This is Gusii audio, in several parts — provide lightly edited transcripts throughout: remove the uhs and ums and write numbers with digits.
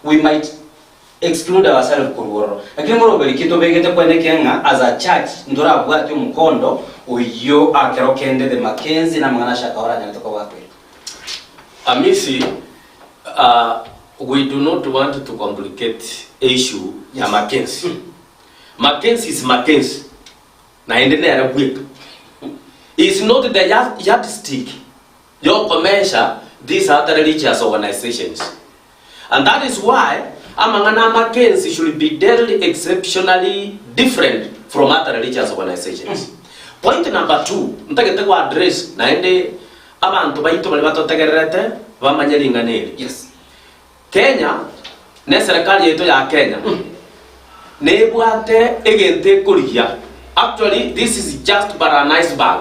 We might exclude ourselves korwa ororo. Lakini moroberi ki tobegete kwenekea ng'a as a church ntorabwate omokondo oyio akero kende the Mackenzie na amang'ana ase akao aranyarete koba akoira. Amisi, uh, we do not want to complicate issue ya Yes. Mackenzie. Mackenzie is Mackenzie. Naende nere bweka. Is not the yard- yardstick yokomesha these other religious organizations. And that is why amang'ana a Mackenzie should be dealt exceptionally different from other religious organizations. Point number two, ntagete go address naende abanto baito baria batotegererete bamanye ring'ana eri. Yes. Kenya, na eserekari yaito ya Kenya, nebwate egento ekorigia. Actually, this is just but an iceberg.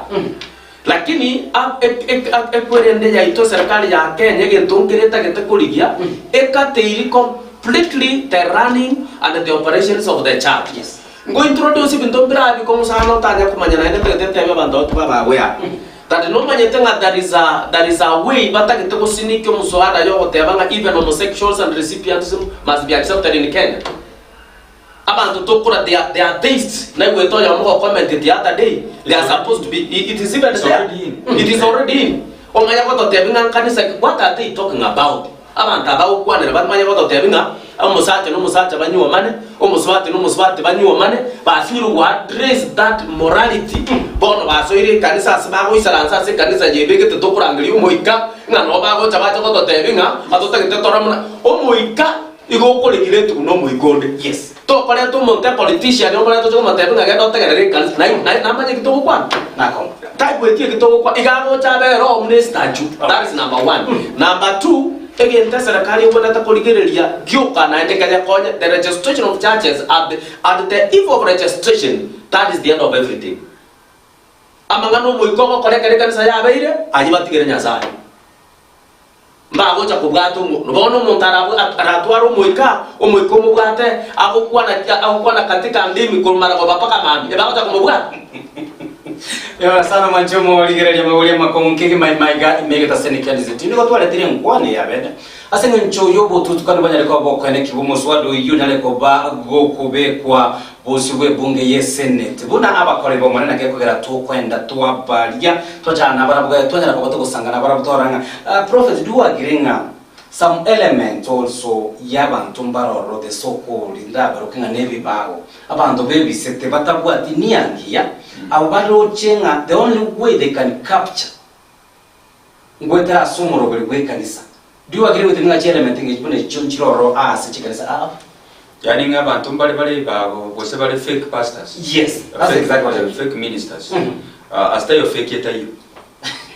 Lakini a- e- e- a- ekwerende yaito eserekari ya Kenya egento nkere etagete korigia, ekateiri completely the running and the operations of the church. Yes. Ngointroduce ebinto mbirabi kong'usana otanya komanya naende ntagete ntebie abanto aba tibabagoya. That nomanyete ng'a there is a, there is a way batagete gosinikia omosoada yogoteba ng'a even homosexuals and recipientism must be accepted in Kenya. Abanto tokora they are, they are theists naigwete oyomo gocomment the other day they are supposed to be it is even It's there already in. it is already in omanye gototebia ng'a nkanisa ki what are they talking about abanto aba gokwanera bamanye gototebia ng'a omosacha na omosacha banyuomane omosubati na omosubati banyuomane basinyire go address that morality bono basoire ekanisa ase bagoisaransa ase ekanisa yebegete tokorangeria omoika ng'a noo bagocha bache gototebia ng'a atotagete tore buna omoika Igo okoregire buna omoika onde. Yes. Tokoreta omonto epolitician omorente oche komotebia ng'a genda otegerere ekanisa. Naye naye namanye eki togokwana? Nakong'u. Taigweti eki togokwana. Iga agocha abe roho buna estatue. That is number one. Number two, egento eserekari egwenerete korigereria gioka naende keyekonye, the registration of churches at the, at the eve of registration, that is the end of everything. Amang'ana omoika ogokora ekero ekanisa yabeire, ayio batigere Nyasaye. Mbagocha kobwata omo, bono omonto arabwe aratware omoika, omoika omobwate, agokwana agokwana katika ndimi korwa maragoba mpaka mambia, ebagocha komobwata? Ewa sana mwanche omorigereria amagori amakong'u kegima imaiga imegete ase nekianizeti nigo twaretire enkwana eye abene ase eng'encho y'obotutukanu banyare koba bokoenekigwa omoswada oyio onyare koba gokobekwa Bosio bw'ebunge y'eseneti, buna abakori b'Omonene gekogera tokoenda twabaria, twachana nabarabwo gaki twanyara koba togosanga nabarabwo twarora ng'a ah, prophet do you agree ng'a some elements also y'abanto mbarororo the so called ndabaroke ng'a nebibago, abanto bebisete batabwati nia ngiya, abwo baroche ng'a the only way they can capture ngoetera ase omoroberi bw'ekanisa. Do you agree with me ng'a chielement ng'echi buna echio nchire ororo ase chikanisa aa? Yaani ng'a abanto mbare bare ebago gose bare fake pastors. Yes, that's Fake, exactly what I mean. fake ministers. Uh, ase taiyo fake etaiyo.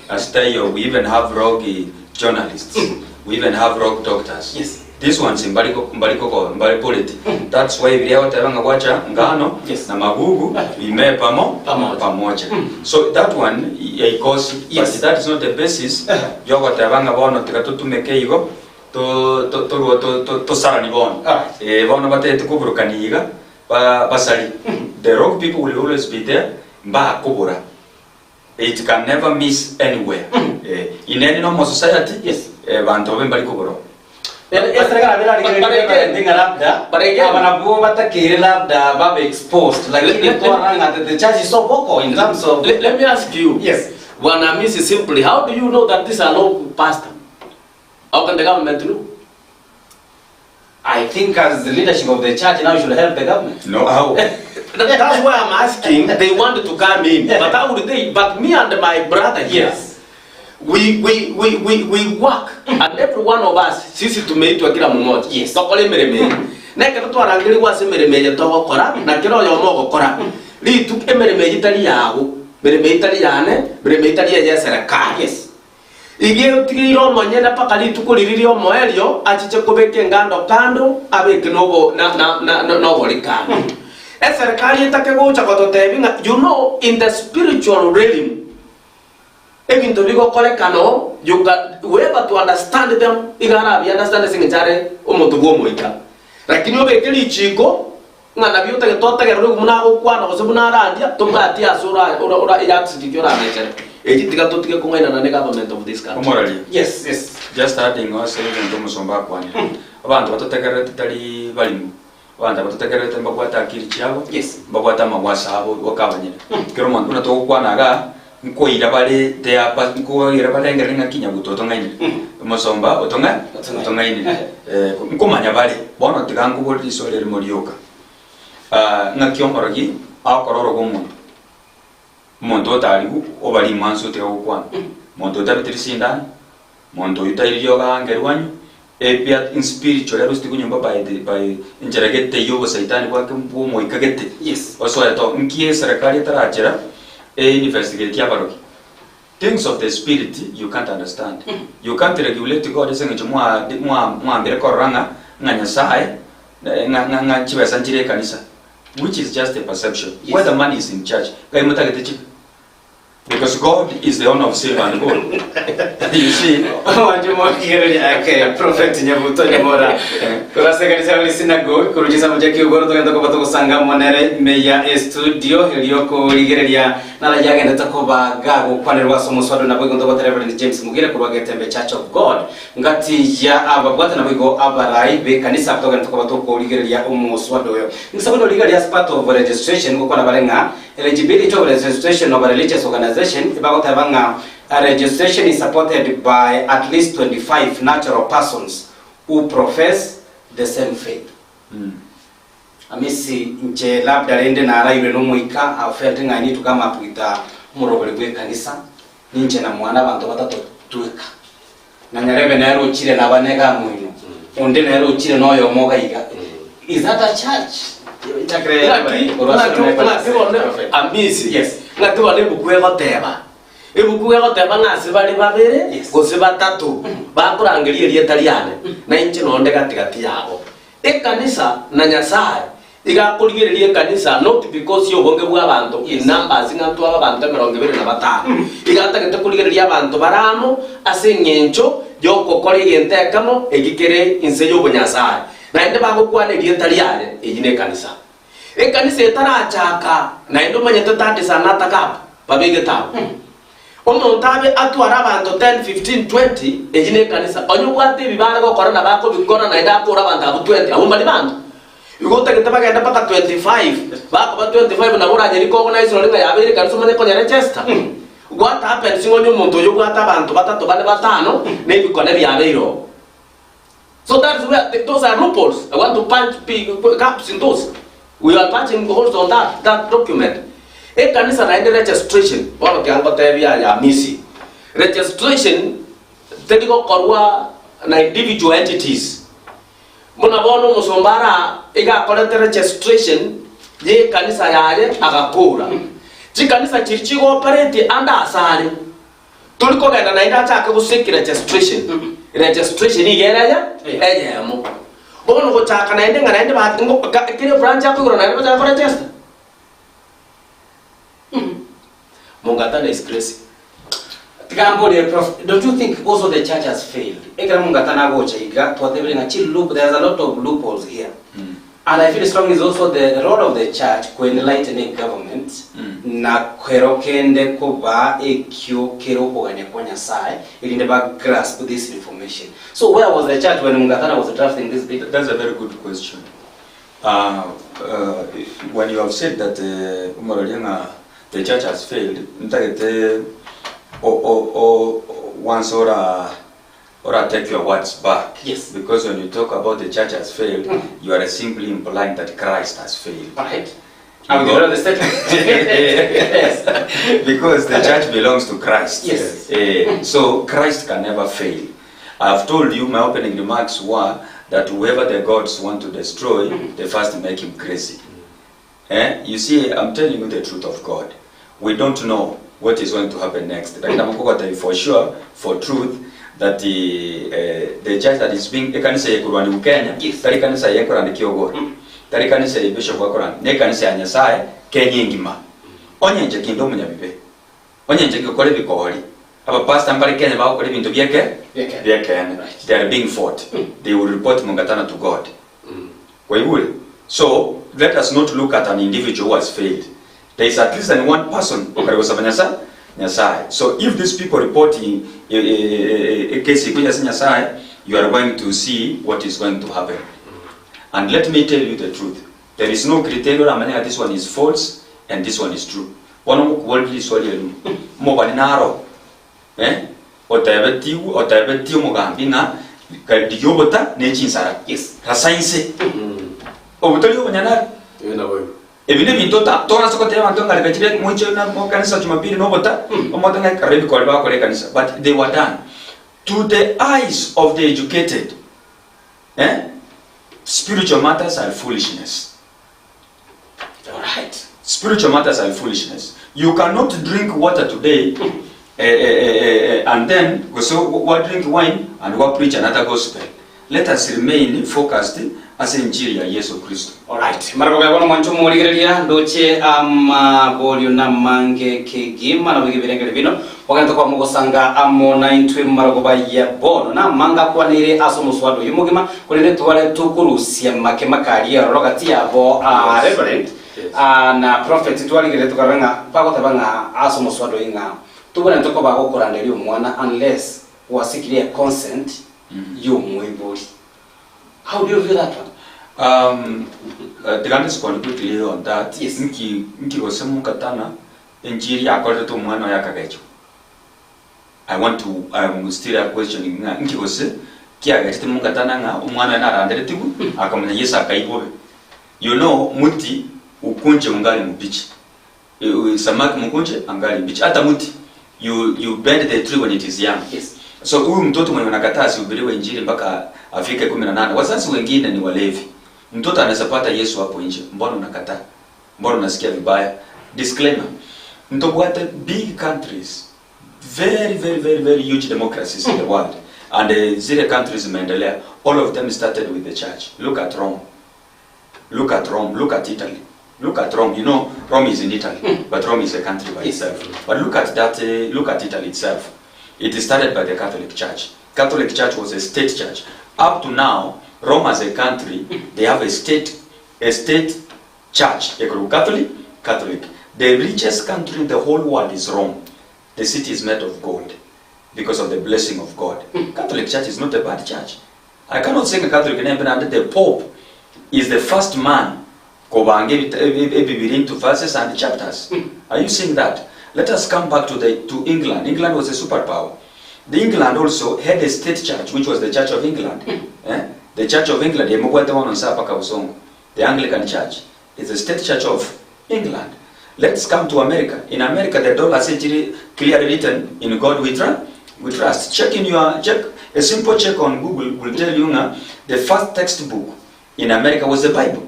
Ase taiyo we even have rogue journalists. We even have rogue doctors. Yes. These ones mbari mbari koko mbari politi. That's why Biblia egoteba ng'a gwacha ngano Yes. na magugu bimee pamo Pamoja. pamoja. So that one yaikosi Yes. but that is not the basis yogoteba ng'a bono tiga totumeke igo to to torwo to to tosarani bono. Alright. Eh bono batagete koburukani iga ba basari. The wrong people will always be there mbakobora. It can never miss anywhere. Eh, inene nomo society, Yes. eh, banto babe mbari kobora. Eserekari nabo erarigererie But again- reverend ng'a labda but again- aba nabwo batakeire labda babe exposed lakini Let- let- twarora ng'a the- the church is so vocal in terms of Let, let me ask you. Yes. Bwana Amisi, simply, how do you know that this are local pastor? How can the government know? I think as the leadership of the church now should help the government. No, how? That's why I'm asking. They want to come in, but how would they? But me and my brother here, Yes. we, we, we, we, we work and every one of us sisi tumeitwa kila mmoja Yes. tokore emeremo eye na ekero twarangerigwe ase emeremo eye togokora na kera oyomo ogokora rituko emeremo eye tari yago meremo eye tari yane meremo eye tari eye eserekari Yes. Iga otigeire omonyene mpaka rituko riria ri'omoerio achiche kobeka engando kando, abeke nobo na na na na nobori kando. Eserekari etake gocha gototebia ng'a you know in the spiritual realm ebinto bigokorekana oo you can whoever to understand them iga arabi understand ase eng'encho are omonto bw'omoika. Lakini obeke richiko Ng'a nabio otagete otegerere oigwe buna agokwana gose buna arandia, tobwati ase ora ora ora eyardstick oramechere. Eri tiga totige kong'ainana ne government of this country. Omoraria. Yes, yes. Just adding ase egento omosomba akwanire. Abanto batotegererete tari barimo, abanto abatotegererete mbabwate akiri chiabo, Yes. mbabwate amagwaso abo boka abanyene. Kera omonto buna togokwana igaa, nkoira bare they are pa nkoira barengereri ng'aki nyabuto otong'ainire, omosomba otong'a Otong'ainire. otong'ainire. Nkomanya bare, bono tiga nkobore riswali erimo rioka, ng'aki omorogi agokora orobe omonto? Omonto otarigwe oba ring'wanso otiga gokwana, omonto otabetiri sindano, omonto oyio tairi riogo aangerwe anywe, ebia in spiritually arusetigwe nyomba by the by enchera gete ya obosaitani bwake bw'omoika gete, Yes. osoete oo. Nki eserekari etarachera e investigate abarogi? Things of the spirit you can't understand. You can't regulate God ase eng'encho mwa mwa mwambire korora ng'a ng'a Nyasaye ng'a ng'a ng'a chibesa nchire ekanisa. Which is just a perception. Yes. Whether money is in church, ngai motagete chibe. Because God is the owner of silver and gold. You see? Omwancho mokigereria ake Prophet Nyabuto Nyamora korase ekanisa ya Holy Synagogue korwa chinsambo chia Kiogoro togenda koba togosanga amo nere ime ya estudio erio korigereria nara yagendete koba gagokwanerwa ase omoswado naboigo ntobwate Reverend James Mugire korwa Getembe Church of God Ngati ya ababwate naboigo abarai b'ekanisa togende tokoba tokorigereria omoswada oyo. Inse buna origereria as part of registration gokwana bare ng'a eligibility of registration of a religious organization ebagoteba ng'a registration is supported by at least 25 natural persons who profess the same faith. Amisi inche labda rende narairwe n'Omoika I felt ng'a I need to come up with a omoroberi bw'ekanisa ninche na mwana abanto batato tweka. Na nyarebe nere ochire nabane iga moino, onde nere ochire noyomo iga iga. Is that a church? Nchakire Ng'aki, korwa ase ng'aki, Reverend ng'aki bono Prophet. Amisi, Yes. ng'aki bono ebuku egoteba. Ebuku egoteba ng'a ase bare babere Yes. gose batato bakorangeria erieta riane, na inche nonde gati gati yabo. Ekanisa na Nyasae iga akorigereria ekanisa not because y'obonge bw'abanto in numbers ng'a ntwabe abanto 25, iga atagete korigereria abanto bare amo ase eng'encho y'ogokora egento ekemo eki kere inse y'obonyasae, naende bagokwana erieta riaye, eyio nekanisa. Ekanisa etarachaka naende omanyete that is another gap babegete abwo. Omonto abe atware abanto 10, 15, 20, eyio nekanisa. Onye obwate ebi bare gokora nabo akobikora naende akore abanto abwo 20, abwo mbari banto. Igo otagete bagende mpaka 25, bakoba 25 nabo oranye recognize nore ng'a yabeire ekanisa omanye konya register. What happens ng'a onye omonto oyo obwate abanto batato bane batano, na ebikone biabeire oo. So that is where the, those are loopholes. I want to punch big gaps in those. We are patching holes on that, that document. Ekanisa naende registration, bono tiga ngotebia aya Amisi. Registration teri gokorwa na individual entities. Buna bono omosomba ara iga akorete registration ye ekanisa yaye agakora. Chikanisa chiri chigoperate ande asare. Tori kogenda naende achake goseki registration. Registration iga ere eye eyemo. Bono gochaka naende ng'a naende ba ngo ka kera ebranch akoigora naende bachake koregister. Mungatana is crazy. Tiga mborie prof, don't you think also the church has failed? Ekero Mungatana agocha iga twatebire ng'a chi loop there's a lot of loopholes here. And I feel strongly is also the role of the church ko enlighten a government na kero kende kobaa ekio kere okogania kwa Nyasaye erinde ba grasp this information. So where was the church when Mungatana was drafting this bill? That's a very good question. Uh, uh, when you have said that uh, omororia ng'a the church has failed, ntagete o, o, o, once ora ora take your words back. Yes. Because when you talk about the church has failed, you are simply implying that Christ has failed. Right. I will the statement. Yes. Because the church belongs to Christ. Yes. So Christ can never fail. I have told you my opening remarks were that whoever the gods want to destroy, they first make him crazy. Eh? You see, I'm telling you the truth of God. We don't know what is going to happen next. Lakini namokogotebi for sure, for truth, that the, eh, the church that is being ekanisa ekorwaniwu Kenya, Yes. tari kanisa eye ekorandi Kiogoro, tari kanisa eye bishop akorandi, ne ekanisa ya Nyasaye Kenya engima. Onye inche kinde omonyabibe, onye inche ngokora ebikori, abapastor mbare Kenya bagokora ebinto bieke Bi'ekeene. bi'ekeene. Right. They are being fought. They will report Mungatana to God. Kwaigure? So, let us not look at an individual who has failed. There is at least an one person okare gosaba Nyasa Nyasaye. So, if these people report ecase eye ase Nyasaye, you are going to see what is going to happen. And let me tell you the truth, there is no criteria oramanye ng'a this one is false and this one is true. Bono ngokoboria riswali erimo, omobani naro eh, otebetigwe otebetie omogambi ng'a rigia obota ne chinsara, Yes. rasa inse. Obo tori obonyanara. Ebi nabo igo. Ebi nebinto ota torase gotebia abanto ng'a reka chibe moiche na ekanisa Jumapili na obota, omote ng'a ekero ebikori bagokora ekanisa, but they were done to the eyes of the educated eh, spiritual matters are foolishness. Alright. Spiritual matters are foolishness. You cannot drink water today eh, eh, eh, eh, eh, and then gose wa drink wine and wa preach another gospel. Let us remain focused ase enchiri ya Yeso Kristo. Alright, maragoba ya bono mwancho morigereria ndoche amaborio namange kegima nabo ebirengere bino ogento kwa mogosanga amo naintwe maragoba ya bono namanga akwanire ase omoswada oyo omogima korende tware tokorusia make makaria ororo gati yabo ah, Reverend Yes. ah, na prophet twarigereria tokarora ng'a bagoteba ng'a ase omoswada oyo ng'a tobwenerete koba gokoranderia omwana unless gwasikirie consent y'omoibori. How do you view that one? Tiga ndisponde quickly on that. Yes. Nki nki gose mokatana enchiri yakorerete omwana oye akagechwa. I want to I'm still a questioning ng'a nki gose kiagechete mokatana ng'a omwana oye naranderetigwe akamanya Yeso akaigwa bobe. You know muti ukunje ungali mubichi. Samaki mukunje angali mbichi. Hata muti you you bend the tree when it is young. Yes. So huyu mtoto mwenye unakataa asihubiriwe injili mpaka afike 18. Wazazi wengine ni walevi. Mtoto anaweza pata Yesu hapo nje. Mbona unakataa? Mbona unasikia vibaya? Disclaimer. Ntobwate big countries very very very very huge democracies in the world and zile countries zimeendelea all of them started with the church. Look at Rome. Look at Rome, look at Italy. Look at Rome. You know, Rome is in Italy, but Rome is a country by itself. But look at that, look at Italy itself. It is started by the Catholic Church. Catholic Church was a state church. Up to now, Rome as a country, they have a state, a state church. Catholic, Catholic. The richest country in the whole world is Rome. The city is made of gold because of the blessing of God. Catholic Church is not a bad church. I cannot sing a Catholic name, but the Pope is the first man kobanga ebibiri into verses and chapters. Are you seeing that? Let us come back to the to England. England was a superpower. The England also had a state church, which was the Church of England. Eh? The Church of England, emogwate wano nsapa kabusongo. The Anglican Church is the state church of England. Let's come to America. In America, the dollar is actually clearly written, in God we trust. We trust. Check in your check. A simple check on Google will tell you now the first textbook in America was the Bible.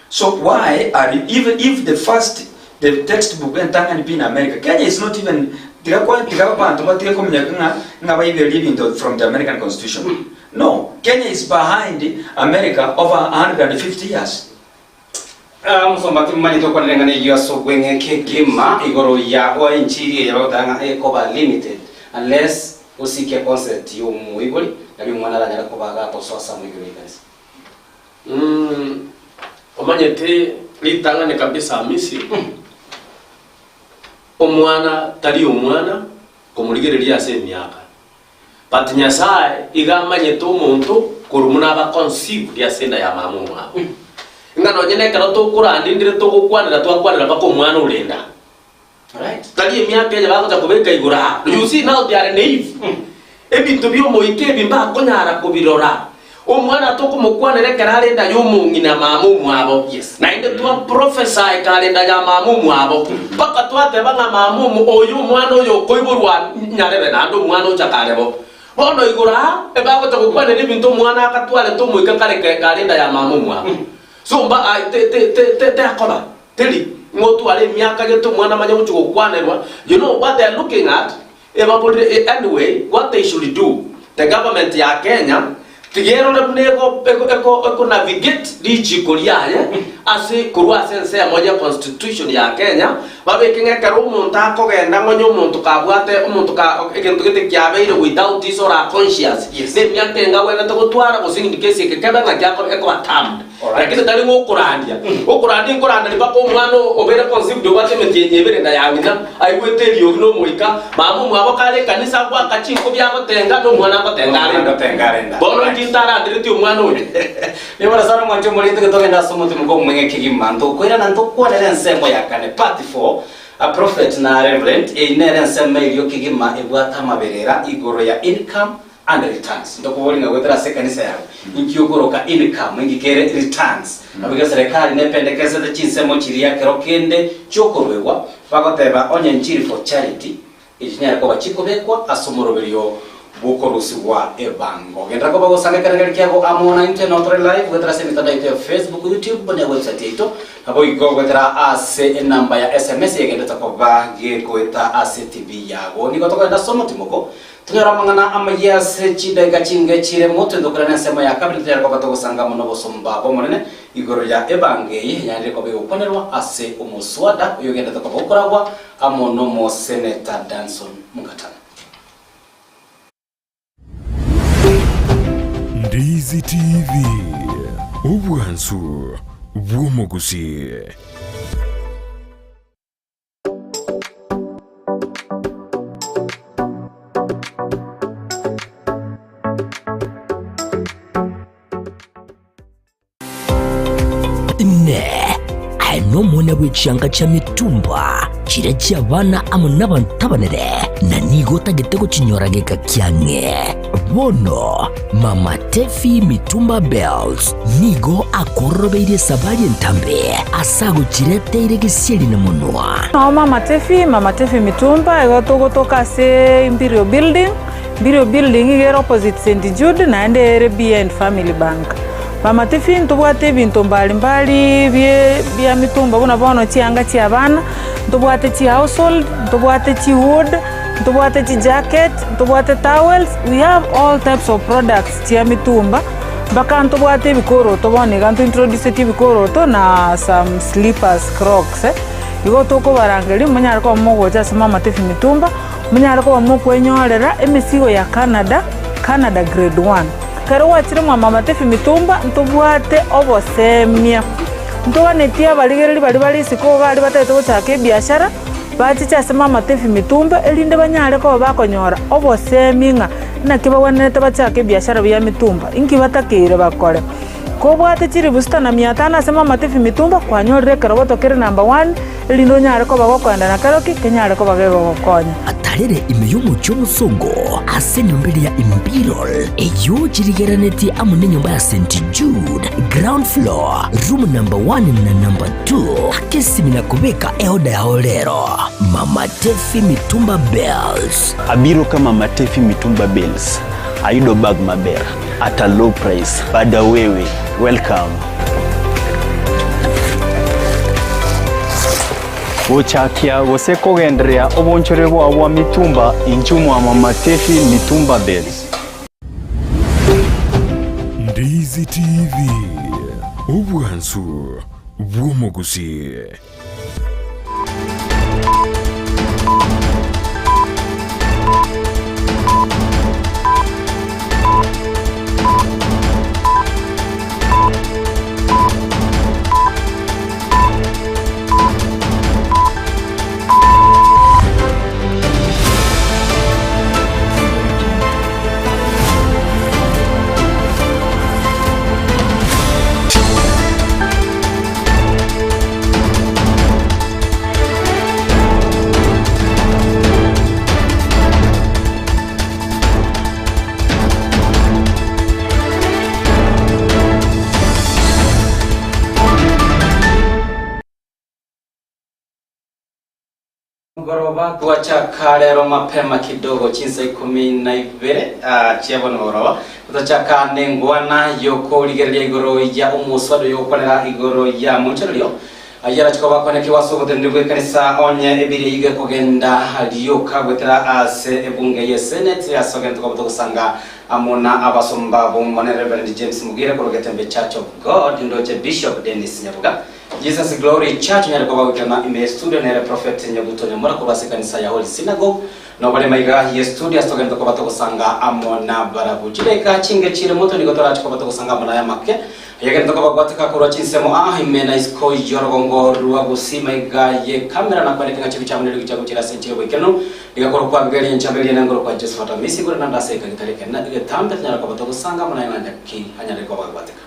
So why are you, even if the first the textbook entangani in America, Kenya is not even from the American Constitution. No, Kenya is behind America over 150 years. Mosomba timomanyete okwanera eng'ana eyio ase obweng'e kegima igoro ya enchiri eye bagoteba ng'a ekoba limited unless osike consent ya omoibori nario omwana aranyare koba agagosoa ase amoigoro y'ekanisa. Omanyete ritang'ani kabisa Hamisi, omwana tari omwana komorigereria ase emiaka, but Nyasaye iga amanyete omonto korwa buna aba conceived ase enda ya mama omwabo. Ng'a nonye na ekero tokorandindire togokwanera twakwanera mpaka omwana ore enda. Alright. Tari emiaka eye bagocha kobeka igoro aa. You see now they are naive. Ebinto bi'omoika ebi mbakonyara kobirora. Omwana tokomokwanera ekero are enda y'omong'ina mama omwabo. Yes. Naende twa prophesy kare enda ya mama omwabo. Mpaka twateba ng'a mama omo oyo omwana oyo okoiborwa nyarebe naende omwana ocha kare bo. Bono igoro aa ebagocha gokwanera ebinto omwana agatwarete omoika kare kare enda ya mama omwabo. So mba ah, te te te te tekoba. Teri ng'a otware emiaka gete omwana amanye gochia gokwanerwa, you know what they are looking at, ebaborire anyway what they should do, the government ya Kenya, Tiga erore buna ego ego ego eko navigate richiko riaye ase korwa ase ensemo ye constitution ya Kenya, babeke ng'a ekero omonto akogenda ng'onye omonto kabwate omonto ka egento gete kiabeire without his or her conscious, Yes. na emiaka enga agwenerete gotwara gose in case eke kebe ng'aki akoba ekoba termed. Alright. Lakini tari ng'a okorandia, okorandia nkoranderia mpaka omwana obeire conceived obwate emetienyi ebere enda ya ng'ina, aigwete eriogi na omoika, mama omwabo kare ekanisa agoaka chinkobi agotenga, na omwana agotenga are enda. Agotenga are enda. Bono inki ntaranderetie omwana oyo? Nigo Nyasae omwanche omorente eke togende ase omotimo kw'omweng'e kegima, ntokoirana ntokwanere ensemo ya kane, part 4, A prophet na reverend, eyio nere ensemo erio kegima ebwate amaberera igoro ya income and returns. Ntokoboria ng'a goetera ase ekanisa yago inki okoroka income, inki kere returns. Nabo iga eserekari nependekesete chinsemo chiria kero kende chiokoruegwa, bagoteba onye nchiri for charity, echi chinyare koba chikobekwa ase omoroberio bw'okorusigwa ebango. Genderera koba gosanga ekerengerio kiago amo naintwe notore live goetera ase emitandao yaito ya Facebook, YouTube ne website yaito. Naboigo goetera ase enamba ya SMS egenderete koba gegoeta ase TV yago. Nigo tokogenda ase omotimoko Tonyore amang'ana amayia ase chidaeka chinge chire motwe ntokore nensemo ya kabere tonyare koba togosanga amo nobosomba bw'Omonene igoro ya ebango eye enyarire koba egokwanerwa ase omoswada oyogendete koba okoragwa amo nomoseneta Danson Mungatana. Ndizi TV, obwansu bw'omogusii. Inee! Aye nomwana bwe chianga chia mitumba, chiria chi'abana amo nabanto abanene, na nigo otagete gochinyora geka kiang'e? Bono Mama Tefi Mitumba Bells nigo akororobeirie esabari entambe ase agochireteire gesieri na monwa. Nao Mama Tefi, Mama Tefi Mitumba, igo togotoka ase Imperial Building, Imperial Building iga ere opposite St Jude naende ere behind Family Bank. Mama Tefi ntobwate ebinto mbali mbali bie bia mitumba buna bono chianga chia abana, ntobwate chihousehold, ntobwate chiwood, Ntobwate chijacket, ntobwate towels, we have all types of products chia mitumba, mpaka ntobwate ebikoroto bono iga ntointroducetie ebikoroto na some slippers, crocs eh. Igo tokobarangeria monyare koba mogocha ase Mama Tefi Mitumba, monyare koba mokwenyorera emesigo ya Canada, Canada grade one. Ekero gwachire mwa Mama Tefi Mitumba, ntobwate obosemia, ntoganetie abarigereri baria bare isiko iga aria batagete gochaka ebiashara. Bachiche ase mamatebi mitumba, erinde banyare koba bakonyora obosemi ng'a naki bagwenerete bachake ebiashara bia mitumba, inki batakeire bakore. Kobwate chilifu sita na mia tano ase mamatebi mitumba, kwanyorire ekerogoto kere number one, erinde onyare koba gokoenda na keroki, kenyare koba gegogokonya. Atarere ime y'omochie omosongo ase enyomba eria ya Imperial, eyio chirigeranetie amo nenyomba ya St. Jude, ground floor, room number one na number 2 ake esimi na kobeka eoda yao rero. Mama Tefi Mitumba Bales. Abiro ka Mama Tefi Mitumba Bales. Ayudo bag maber at a low price. Bada wewe. Welcome. Gochakia gose kogendereria obonchore bwao bwa mitumba inchuo mwa Mama Tefi Mitumba Bales. Ndizi TV, obwansu bw'omogusii. Mugoroba twachaka rero mapema kidogo chinsa ikomi na ibere ah, chia bono mugoroba totachaka nengwana yokorigereria igoro ya omoswado yokwanera igoro ya monchererio. Ayio arache koba akwanekigwa ase oboteneneri bw'ekanisa onye ebiria eyio gekogenda rioka goetera ase ebunge ye Senate ase ogento koba togosanga amo na abasomba b'Omonene Reverend James Mugire korwa Getembe Church of God ndoche Bishop Dennis Nyabuga Jesus Glory Church onyare koba goikerana ime ye studio nere Prophet Nyabuto Nyamura korwa ase ekanisa ya Holy Synagogue Nobare maiga ye studio ase togende koba togosanga amo nabarabwo. Chidaika chinge chire moto nigo torache koba togosanga amo naye amake. Ayagende tokobabwateka korwa chinsemo aa ime na isiko y'orogongo rwa gusii maiga ye camera na kweneka ng'a chibi chiabo nerigo chiago chire ase enchera y'oboikeranu. Niga korokwa Abigaili Nyanchama eria nengoro kwa Josephat Amisi igoro naende ase eka getari ekenene egetambe tonyare koba togosanga amo naye ng'a ngaki anyare koba agwateka.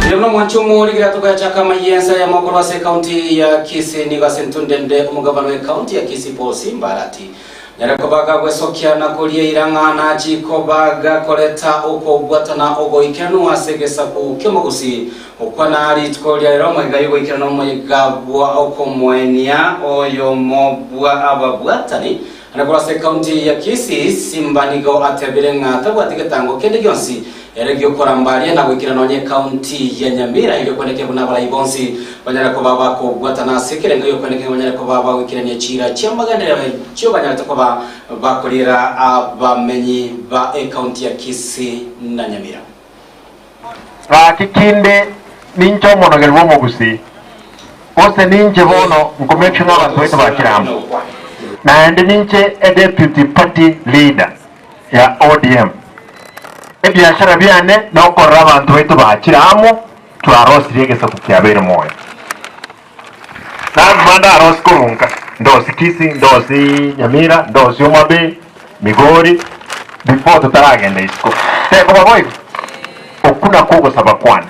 Ere buna omwanchi omorigereria tokoyachaka amaiya ense eyemo korwa ase ekaunti ya Kisii nigo ase ntundende omogabana o ekaunti ya Kisii Paul Simbarati Nyare kobaga gwesokia na koria eira ng'a nachie kobaga koreta okobwatana ogoikeranu ase egesaku ki'omogusii. Okwana rituko ria rero omwega y'ogoikerana omoyega bwa okomoenia oyomo bwa ababwatani. Ande korwa ase ekaunti ya Kisii, Simba nigo atebire ng'a tabwati getango kende gionsi ere gi'okoramba aria na goikera nonya ekaunti ya Nyamira erio kwendekia buna abarai bonsi banyare koba bakobwatana ase ekerengo gi'okwendekia ng'a banyare koba bagoikerania chiira chi'amagenderero echio banyarete koba bakoriera abamenyi ba ekaunti ya Kisii na Nyamira. Gaki kinde ninche omonogeri bw'omogusii, gose ninche bono nkomake sure ng'a abanto baito bakire amo. Naende ninche e deputy party leader ya ODM. Ebiashara biane nokorora abanto baito bachire amo twarosirie egesaku kiabeire moyo. Naro ndarosie korwa nka, ndosie Kisii, ndosie Nyamira, ndosie Homa Bay, Migori, before totaragenda isiko. Tekoba boigo? Okwo nakwo ogosaba kwane.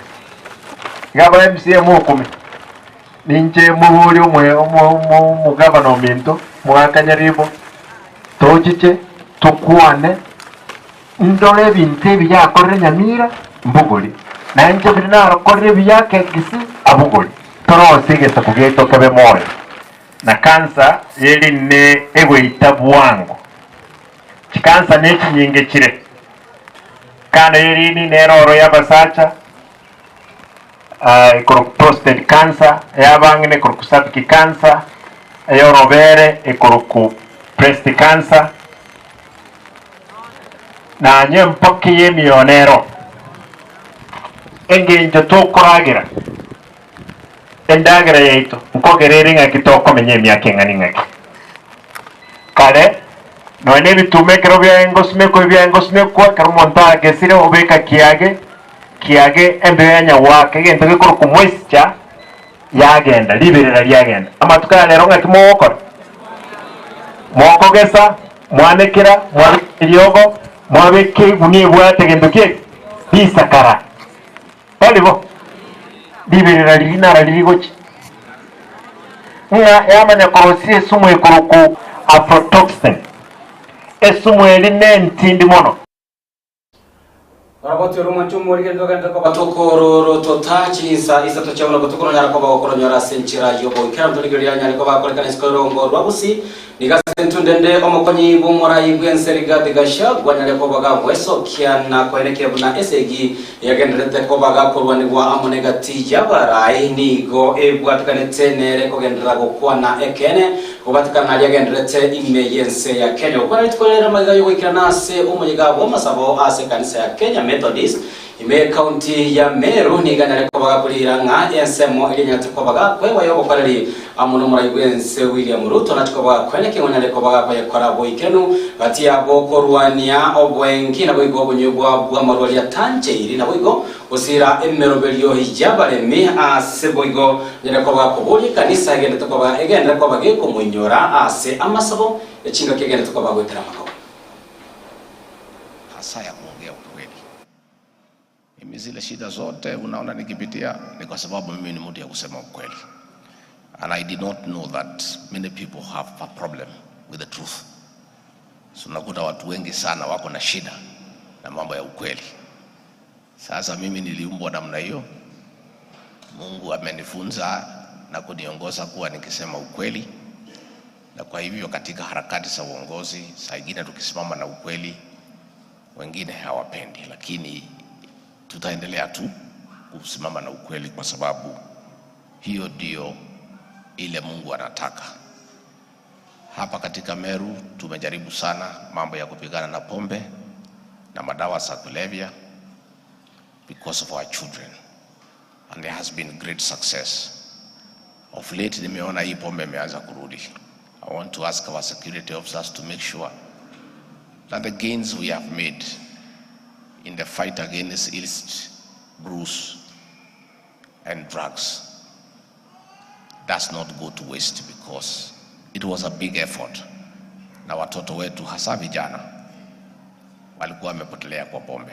Iga aba MCA mokumi, ninche moborie omo omo omo omogavana ominto, Mogaka Nyaribo, tochiche, tokwane, Ndore ebinto ebi yakorire Nyamira, mbogori, na inche biria narokorire ebiya Kegisi, abogori. Torosie egesaku giaito kebe moyo, na kansa ye rine egoita bwango. Chikansa nechinyinge chire. Kando ye rini nero oro y'abasacha, ekorokwa prostate cancer, ey'abang'ina ekorokwa cervical cancer, ey'orobere ekorokwa breast cancer. Nanye empoki y'emioyo nero engencho tokoragera endagera yaito nkogera ere ng'aki tokomenya emiaka eng'ana eng'aki. Kare nonya na ebituma ekero biaye ngosimekwa ebiaye ngosimekwa ekero omonto agesire obeka kiage, kiage embeo ya nyagwaka egento gekorokwa moisture yagenda, riberera riagenda. Amatuko aya rero ng'aki mogokora? Mokogesa, mwanekera, mwabeka eriogo, mwabeka egunia ebwate gento ki eke? Risakara. Tari bo? Riberera riria naro riri gochia. Ng'a yamanya korosia esumu ekorokwa aflatoxin. Esumu eri nentindi mono. Oroboti oro omwanche omorigereria togenderere koba tokororotota chinsa isato chia bono botuko nonyare koba gokoronyora ase enchera y'oboikeranu torigereria anyare koba akorekana isiko y'orongo rwa Gusii nigo ase entunde ende omokonyi bw'omorai bw'ense Rigathi Gachagua anyare koba gagwesokia na koenekia buna esegi yagendererete koba gakorwanigwa amo negati y'abarai nigo ebwatikanete nere kogenderera gokwana ekeene Kobatikana naria agendererete ime y'ense ya Kenya. Gokwana rituko riria magega y'ogoikerana ase omoyega bw'amasabo ase ekanisa ya Kenya Methodist ime y'ecounty ya Meru nigo anyare koba gakoriira ng'a ensemo eria enyarete koba gakoegwa y'obokoreri amo n'omorai bw'ense William Ruto nachi koba gakoene keng'u anyare koba gakoyekora boikeranu gati yabo korwania oboengi naboigo obonywegwa bw'amarwa ria Tancheiri naboigo Gosiira emeroberio y'abaremi ase boigo nyare koba koboria ekanisa egenderete koba egenderere koba gekomoinyora ase amasabo echingaki egenderete koba goetera amakoba. Hasa ya kuongea ukweli. Mimi zile shida zote unaona nikipitia ni kwa sababu mimi ni mtu ya kusema ukweli. And I did not know that many people have a problem with the truth. So nakuta watu wengi sana wako na shida na mambo ya ukweli. Sasa mimi niliumbwa namna hiyo. Mungu amenifunza na kuniongoza kuwa nikisema ukweli, na kwa hivyo katika harakati za uongozi saa ingine tukisimama na ukweli wengine hawapendi, lakini tutaendelea tu kusimama na ukweli kwa sababu hiyo ndio ile Mungu anataka. Hapa katika Meru tumejaribu sana mambo ya kupigana na pombe na madawa za kulevya because of our children and there has been great success. Of late nimeona hii pombe imeanza kurudi. I want to ask our security officers to make sure that the gains we have made in the fight against illicit brews and drugs does not go to waste because it was a big effort, na watoto wetu hasa vijana walikuwa wamepotelea kwa pombe.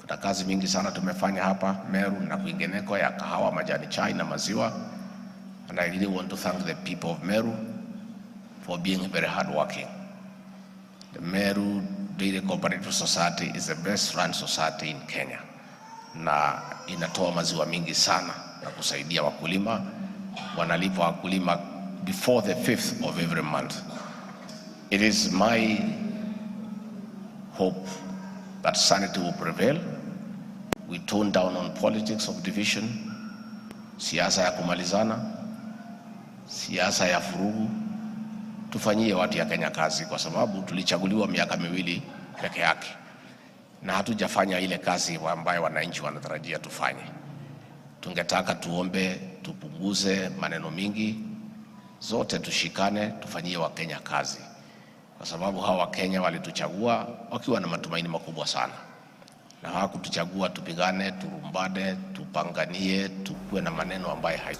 Kuna kazi mingi sana tumefanya hapa Meru na kwingineko ya kahawa, majani chai na maziwa, and I really want to thank the people of Meru for being very hardworking. The Meru Dairy Cooperative Society is the best run society in Kenya na inatoa maziwa mingi sana na kusaidia wakulima. Wanalipa wakulima before the 5th of every month. It is my hope that sanity will prevail. We tone down on politics of division, siasa ya kumalizana, siasa ya furugu. Tufanyie watu ya Kenya kazi, kwa sababu tulichaguliwa miaka miwili peke yake na hatujafanya ile kazi ambayo wananchi wanatarajia tufanye. Tungetaka tuombe tupunguze maneno mingi, zote tushikane, tufanyie Wakenya kazi, kwa sababu hawa Wakenya walituchagua wakiwa na matumaini makubwa sana, na hawakutuchagua tupigane, turumbane, tupanganie, tukuwe na maneno ambayo hai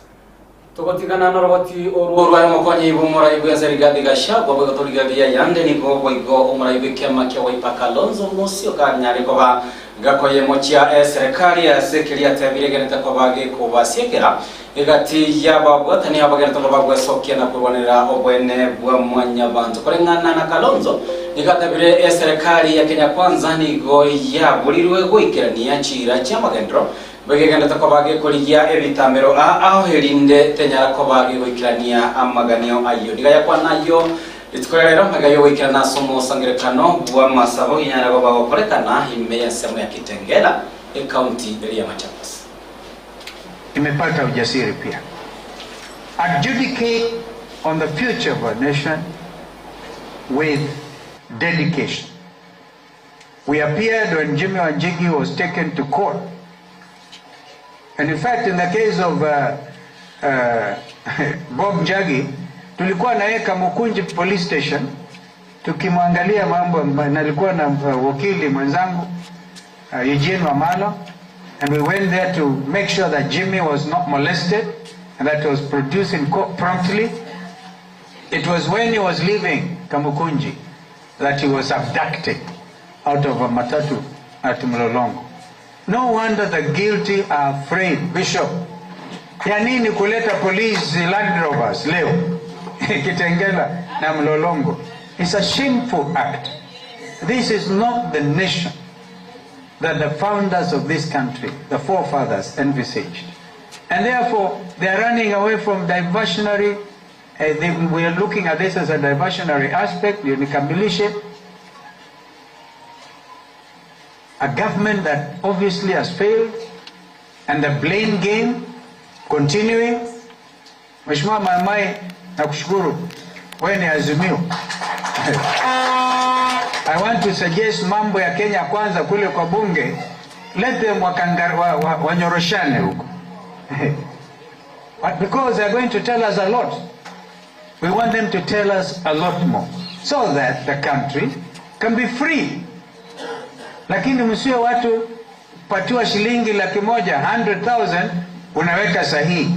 Togotigana norogoti orwo rwa mokonyi b'omorai bwa Rigathi Gachagua boigo torigereria yande nigo boigo omorai bw'ekiama kia Wiper Kalonzo Musyoka nyare koba gakoye mochia eserikali ase keria atebire egenete koba gekobasiekera egati y'ababwatani abagenete koba gwesokia na korwanera obwene bwa mwanyabanto. Koreng'ana na Kalonzo nigo atebire eserikali ya Kenya Kwanza nigo yaburirwe goikerania chira chi'amagendero bwegegendete koba gekorigia ebitambero aho erinde tenyara koba gegoikerania amaganio ayo. Niga yakwana ayo rituko ria rero maga yogoikerana ase omosangerekano bwa amasabo ginyara koba gokorekana ime ya ensemo ya Kitengela ekaunti eri ya Machakos. Imepata ujasiri pia. Adjudicate on the future of our nation with dedication. We appeared when Jimmy Wanjigi was taken to court. And in fact, in the case of Bob Njagi, tulikuwa na yeye Kamukunji police station tukimwangalia mambo, nalikuwa na wakili mwenzangu Eugene Wamalwa, and we went there to make sure that Jimmy was not molested and that he was produced in court promptly. It was when he was leaving Kamukunji that he was abducted out of a matatu at Mlolongo. No wonder the guilty are afraid. Bishop, ya nini kuleta police Land Rovers leo Kitengela na Mlolongo? It's a shameful act. This is not the nation that the founders of this country, the forefathers, envisaged. And therefore, they are running away from diversionary. We are looking at this as a diversionary aspect. Nikamilishe. A government that obviously has failed, and the blame game continuing. Mheshimiwa Maimai, nakushukuru. Wewe ni Azimio. I want to suggest mambo ya Kenya Kwanza kule kwa bunge, let them wanyoroshane huko. But because they are going to tell us a lot, we want them to tell us a lot more so that the country can be free. Lakini msiwe watu patiwa shilingi laki moja, 100,000, unaweka sahihi.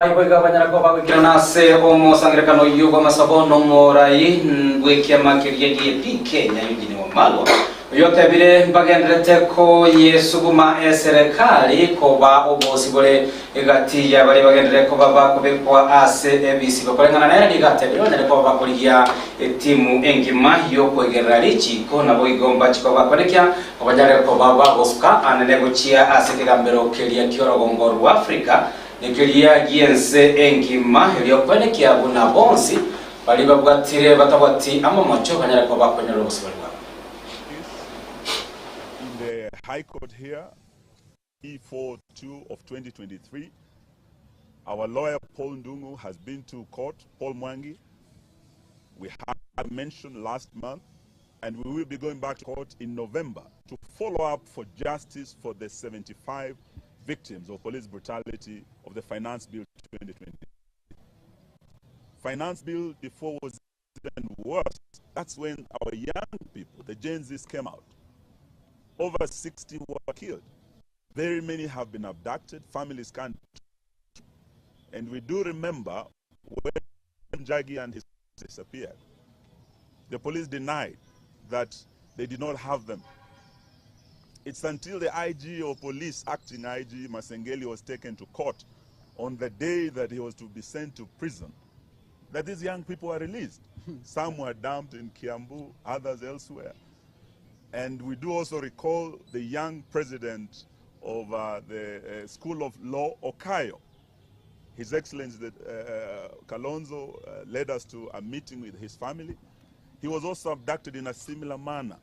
Iboiga banyara ko bagwikira nase omosangerekano oyo bwa masabo nomorai bw'ekiama keria DAP Kenya Eugene Wamalwa. Oyio otebire mbagenderete koyesuguma eserekari koba obosibore egati ya baria bagenderere koba bakobekwa ase ebisibo. Koreng'ana nere nigo atebire banyare koba bakorigia etimu engima y'okoigerera richiko, naboigo mbache koba bakonekia banyare koba bagosuka anene gochia ase ekegambero keria ki'orogongo rw'Afrika, nekeria gi'ense engima, erio koenekia buna bonsi baria babwatire batabwati amamocho banyare koba bakonyora obosibore bwabo. In the High Court here, E42 of 2023, our lawyer Paul Ndungu has been to court, Paul Mwangi. We had mentioned last month, and we will be going back to court in November to follow up for justice for the 75 victims of police brutality of the Finance Bill 2020. Finance Bill before was even worse. That's when our young people, the Gen Zs, came out. Over 60 were killed. Very many have been abducted. Families can't. And we do remember when Njagi and his disappeared. The police denied that they did not have them. It's until the IG or police acting IG Masengeli was taken to court on the day that he was to be sent to prison that these young people were released. Some were dumped in Kiambu, others elsewhere. And we do also recall the young president of uh, the uh, School of Law, Okayo. His Excellency the, uh, Kalonzo uh, led us to a meeting with his family. He was also abducted in a similar manner.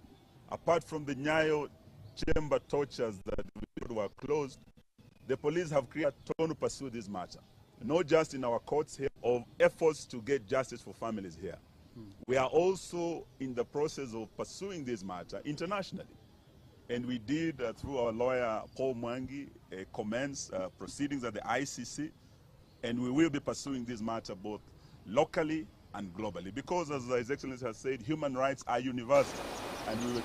Apart from the Nyayo chamber tortures that were closed, the police have created a tone to pursue this matter, not just in our courts here, of efforts to get justice for families here. We are also in the process of pursuing this matter internationally. And we did, uh, through our lawyer Paul Mwangi, uh, commence uh, proceedings at the ICC. And we will be pursuing this matter both locally and globally. Because, as His Excellency has said, human rights are universal. And we will.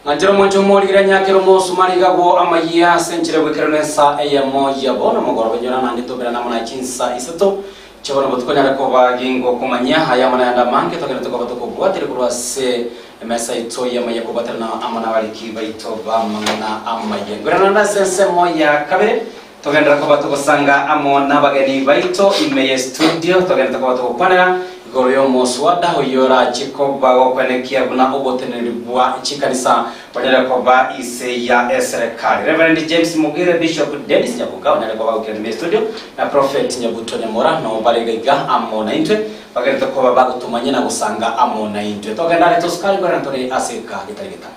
Ng'anchera omonche omorigera nyakera omosumari gagwo amayia ase enchera bw'ekerero ensa eyemo ya bono mogoroba inyora naende toberane amo naye chinsa isato chia bono botuko nyare koba gingokomanyia aya amo nayande amange togenderete koba tokobwateria korwa ase emesa yaito y'amaiya kobwaterana amo nabariki baito b'amang'ana amaya. Ngwere naende ase ensemo ya kabere Togenderere koba togosanga amo nabageni baito ime ye studio, togenderete koba togokwanera igoro y'omoswada oyio orache koba gokwenekia buna oboteneneri bwa chikanisa bonyare koba ise ya eserekari. Reverend James Mugire, Bishop Dennis Nyabuga onyare koba goikera ime ye studio na Prophet Nyabuto Nyamora noo bare iga iga amo naintwe bagenderete koba bagotomanyia na gosanga amo naintwe. Togenda are tosukari korende tore ase egeka getari getambe.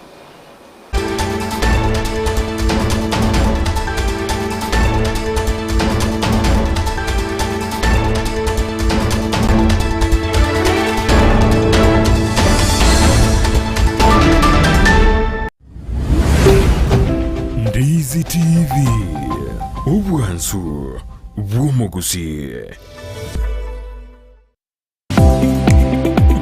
Ndizi TV, obwansu bw'omogusii.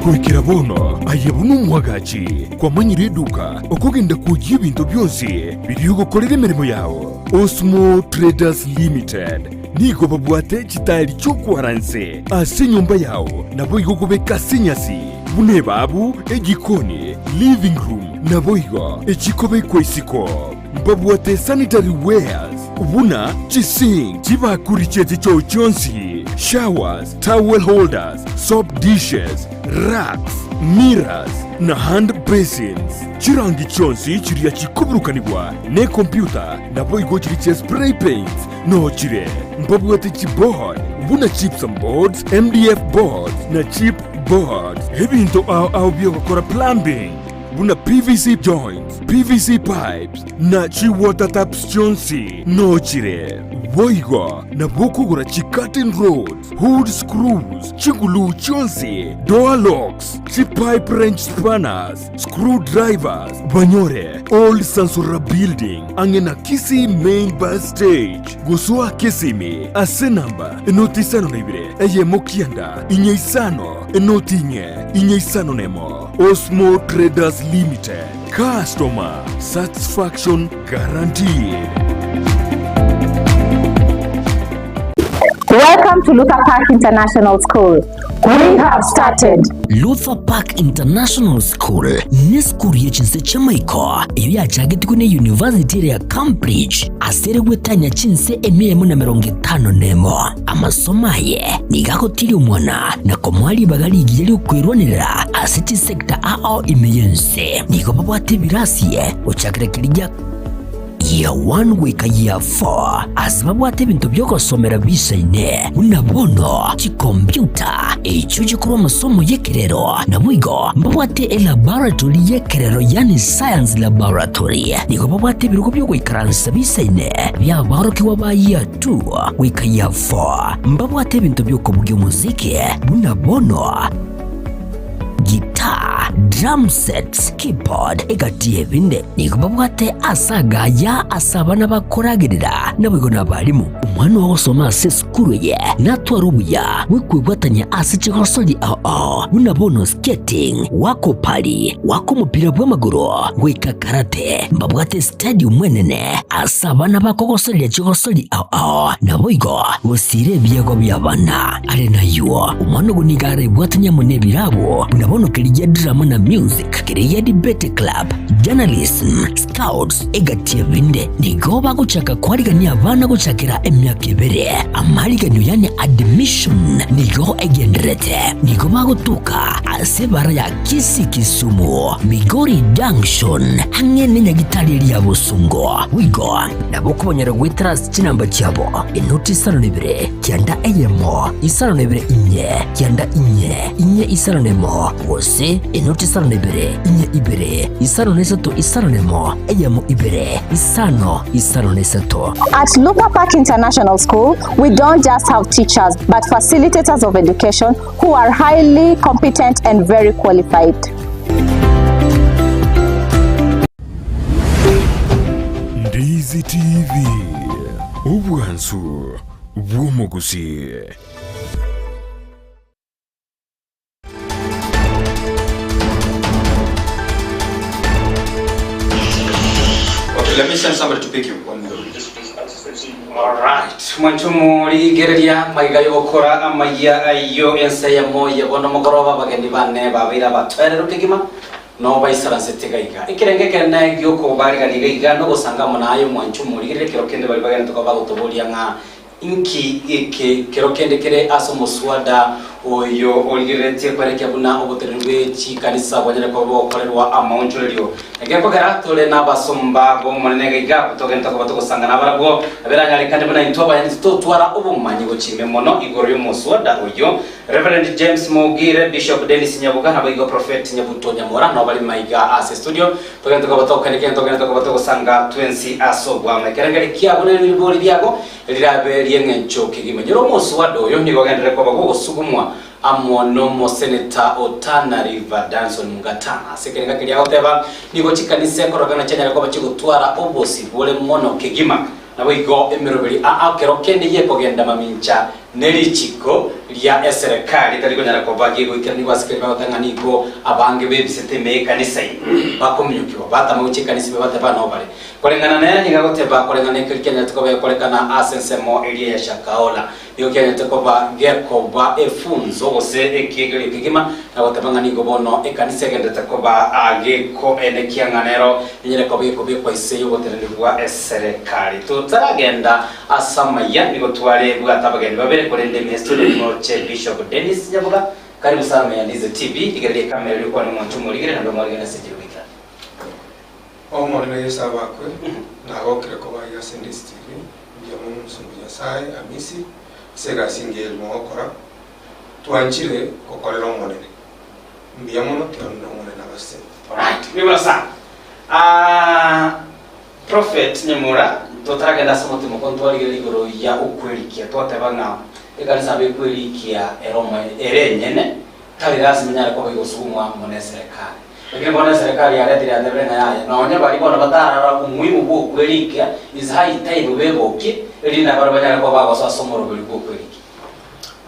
Goikera bono aye buna omwagachi kwamanyire eduka okogenda kwoyia ebinto bionsi biria ogokorera emeremo yao. Osmo Traders Limited nigo babwate chitaeri chi'okwara nse ase enyomba yao naboigo okobeka ase enyasi buna ebabu, ejikoni, living room naboigo echikobekwa isiko. Mbabwate sanitary wares buna chisink, chibakuri chie chichoo chionsi, showers, towel holders, soap dishes, racks, mirrors, na hand basins. Chirangi chionsi chiria chikoburukanigwa nekompyuta naboigo chiria chia spray paints noo chire. Mbabwate chiboard buna gypsum boards, MDF boards na chip boards. Ebinto ao ao biogokora plumbing buna PVC joints, PVC pipes, na chi-water taps chionsi noo chire. Boigo nabo okogora chi-curtain rods, hood screws, chiguluu chionsi, door locks, chi-pipe wrench spanners, screw drivers, banyore Old Sansora Building ang'e na Kisii Main Bus Stage. Gosoa Kisimi ase namba enoti isano na ibere eyemo kianda inye isano enoti inye inye isano nemo. Osmo Traders Limited, customer satisfaction guaranteed. Welcome to Luther Park International School. We have started. Luther Park International School nesukuru ye chinse chi'amaiko eyio yachagetigwe ne University ere ya Cambridge ase ere gwetania chinse emia emo na emerongo etano nemo. Amasomo aye nigo agotiria omwana na komoa ribaga rigiya ri'okwerwanerera ase chisecta ao ime y'ense. Nigo babwate ebirasi gochakera keria gia Year 1 goika Year 4 ase babwate ebinto bi'ogosomera biisaine, buna bono chikompiuta, echio chikorwa amasomo y'ekerero, naboigo mbabwate elaboratory y'ekerero yaani science laboratory. Nigo babwate ebirogo bi'ogoikaransa biisaine bi'aborokigwa ba Year 2 goika Year 4. Mbabwate ebinto bi'okobugia omosiki buna bono Guitar, drum sets, keyboard, egati y'ebinde. Nigo babwate ase agaya ase abana bakoragerera, naboigo nabarimu. Omwana ogosoma ase esukuru eye natware obuya bw'okwebwatania ase chigosori ao ao buna bono skating, goaka opari, goaka omopira bw'amagoro, goika karate. Mbabwate estadium enene ase abana bakogosoreria chigosori ao ao, naboigo gosiira ebiegwa bi'abana. Are nayio, omwana ogo nigo arebwatanie amo nebirabu buna bono keria drama na music, keria debate club, journalism, scouts, egati ebinde. Nigo bagochaka kwarigania abana gochakera emiaka ebere. Amariganio yani admission nigo egendererete. Nigo bagotoka ase ebara ya Kisii Kisumu, Migori Junction, ang'e nenyagitari eria ya Bosongo. Boigo nabo okobanyora goetera ase chinamba chiabo, enoti isano na ibere, kianda eyemo, isano na ibere inye, kianda inye, inye isano na emo, gose enoti isano na ibere, inye ibere, isano na isato isano na emo, eyemo ibere, isano, isano na isato. At Luther Park International School, we don't just have teachers, but facilitators of education who are highly competent and very qualified. Ndizi TV, obwansu bw'omogusii. Okay, let me send somebody to pick you. One minute. Alright, mwancho morigereria maiga yogokora amaiya ayio ense eyemo ye bono mogoroba abageni bane babeire abatwerero kegima No baisaransete iga iga. Ekerengo ekenene gi'okobarigania iga iga nogosanga amo naye omwancho omorigereri ekero kende baria bagenderete koba bagotoboria ng'a inki eke kero kende kere ase omoswada oyo origereretie kwerekia buna oboteneneri bwe chikanisa bwanyare koba bogokorerwa amaonchorerio. Egekogera tore nabasomba b'Omonene iga iga abwo togenderete koba togosanga nabarabwo, naberanyarekane buna intwe abanyene titotwara obomanyi gochia ime mono igoro y'omoswada oyio. Reverend James Mogire, Bishop Dennis Nyabuga naboigo Prophet Nyabuto Nyamora nao bari maiga ase studio. Togende tokoba togokania kende togende tokoba togosanga twensi ase obwamo. Ekerengerio kiabo ne ribori riago rirabe ri'eng'encho kegima. Nyora omoswada oyo nigo ogenderere koba gogosugumwa amo nomoseneta o Tana River Danson Mungatana. Ase ekerenga keria agoteba nigo chikanisa ekorokana chianyare koba chigotwara obosibore mono kegima. Naboigo emeroberi aa kero kende yekogenda mamincha ne richiko ria eserekari etari konyara koba gegoikeranigwa ase keria bagoteba ng'a nigo abange bebisete ime y'ekanisa ime bakominyokigwa batama gochia ekanisa ime bateba nao bare. Koreng'ana nere nigo agoteba koreng'ana nekeri kianyarete koba gekorekana ase ensemo eria ya Shakahola nigo kianyarete koba gekoba efunzo gose ekiegerio kegima na goteba ng'a nigo bono ekanisa egenderete koba gekoenekia ng'a nero enyare koba gekobekwa inse y'oboteneneri bwa eserekari. Totaragenda Ase amaya nigo tware bwate abageni babere korende ime studio nimoche Bishop Dennis Nyaboga karibu sana ya Ndize TV rigereria ekamera erio okwane omonto omorigere naende omwarigane ase enchera goika. Omonene Yeso abakwe, nagokire koba aiga ase Ndizi TV, mbuya mono Omosungu Nyasae Amisi ase egasi engiya eri mogokora, twanchire gokorera Omonene. Mbuya mono tiga Omonene abasesenie. Alright, mbuya sana. Aah. Prophet Nyamura, totaragenda ase omotemo oko ntwarigereria igoro ya okwerikia, twateba ng'a ekanisa nabo ekwerikia ere omoe ere enyene, tari lasima enyare koba egosugumwa amo na eserekari. Lakini bono eserekari yaretire yatebire ng'a yaya, nonye baria bono batarara umuhimu bwa okwerikia, is high time bebokie, erinde nabarabwo banyare koba bagosoa ase omoroberi bwa okwerikia.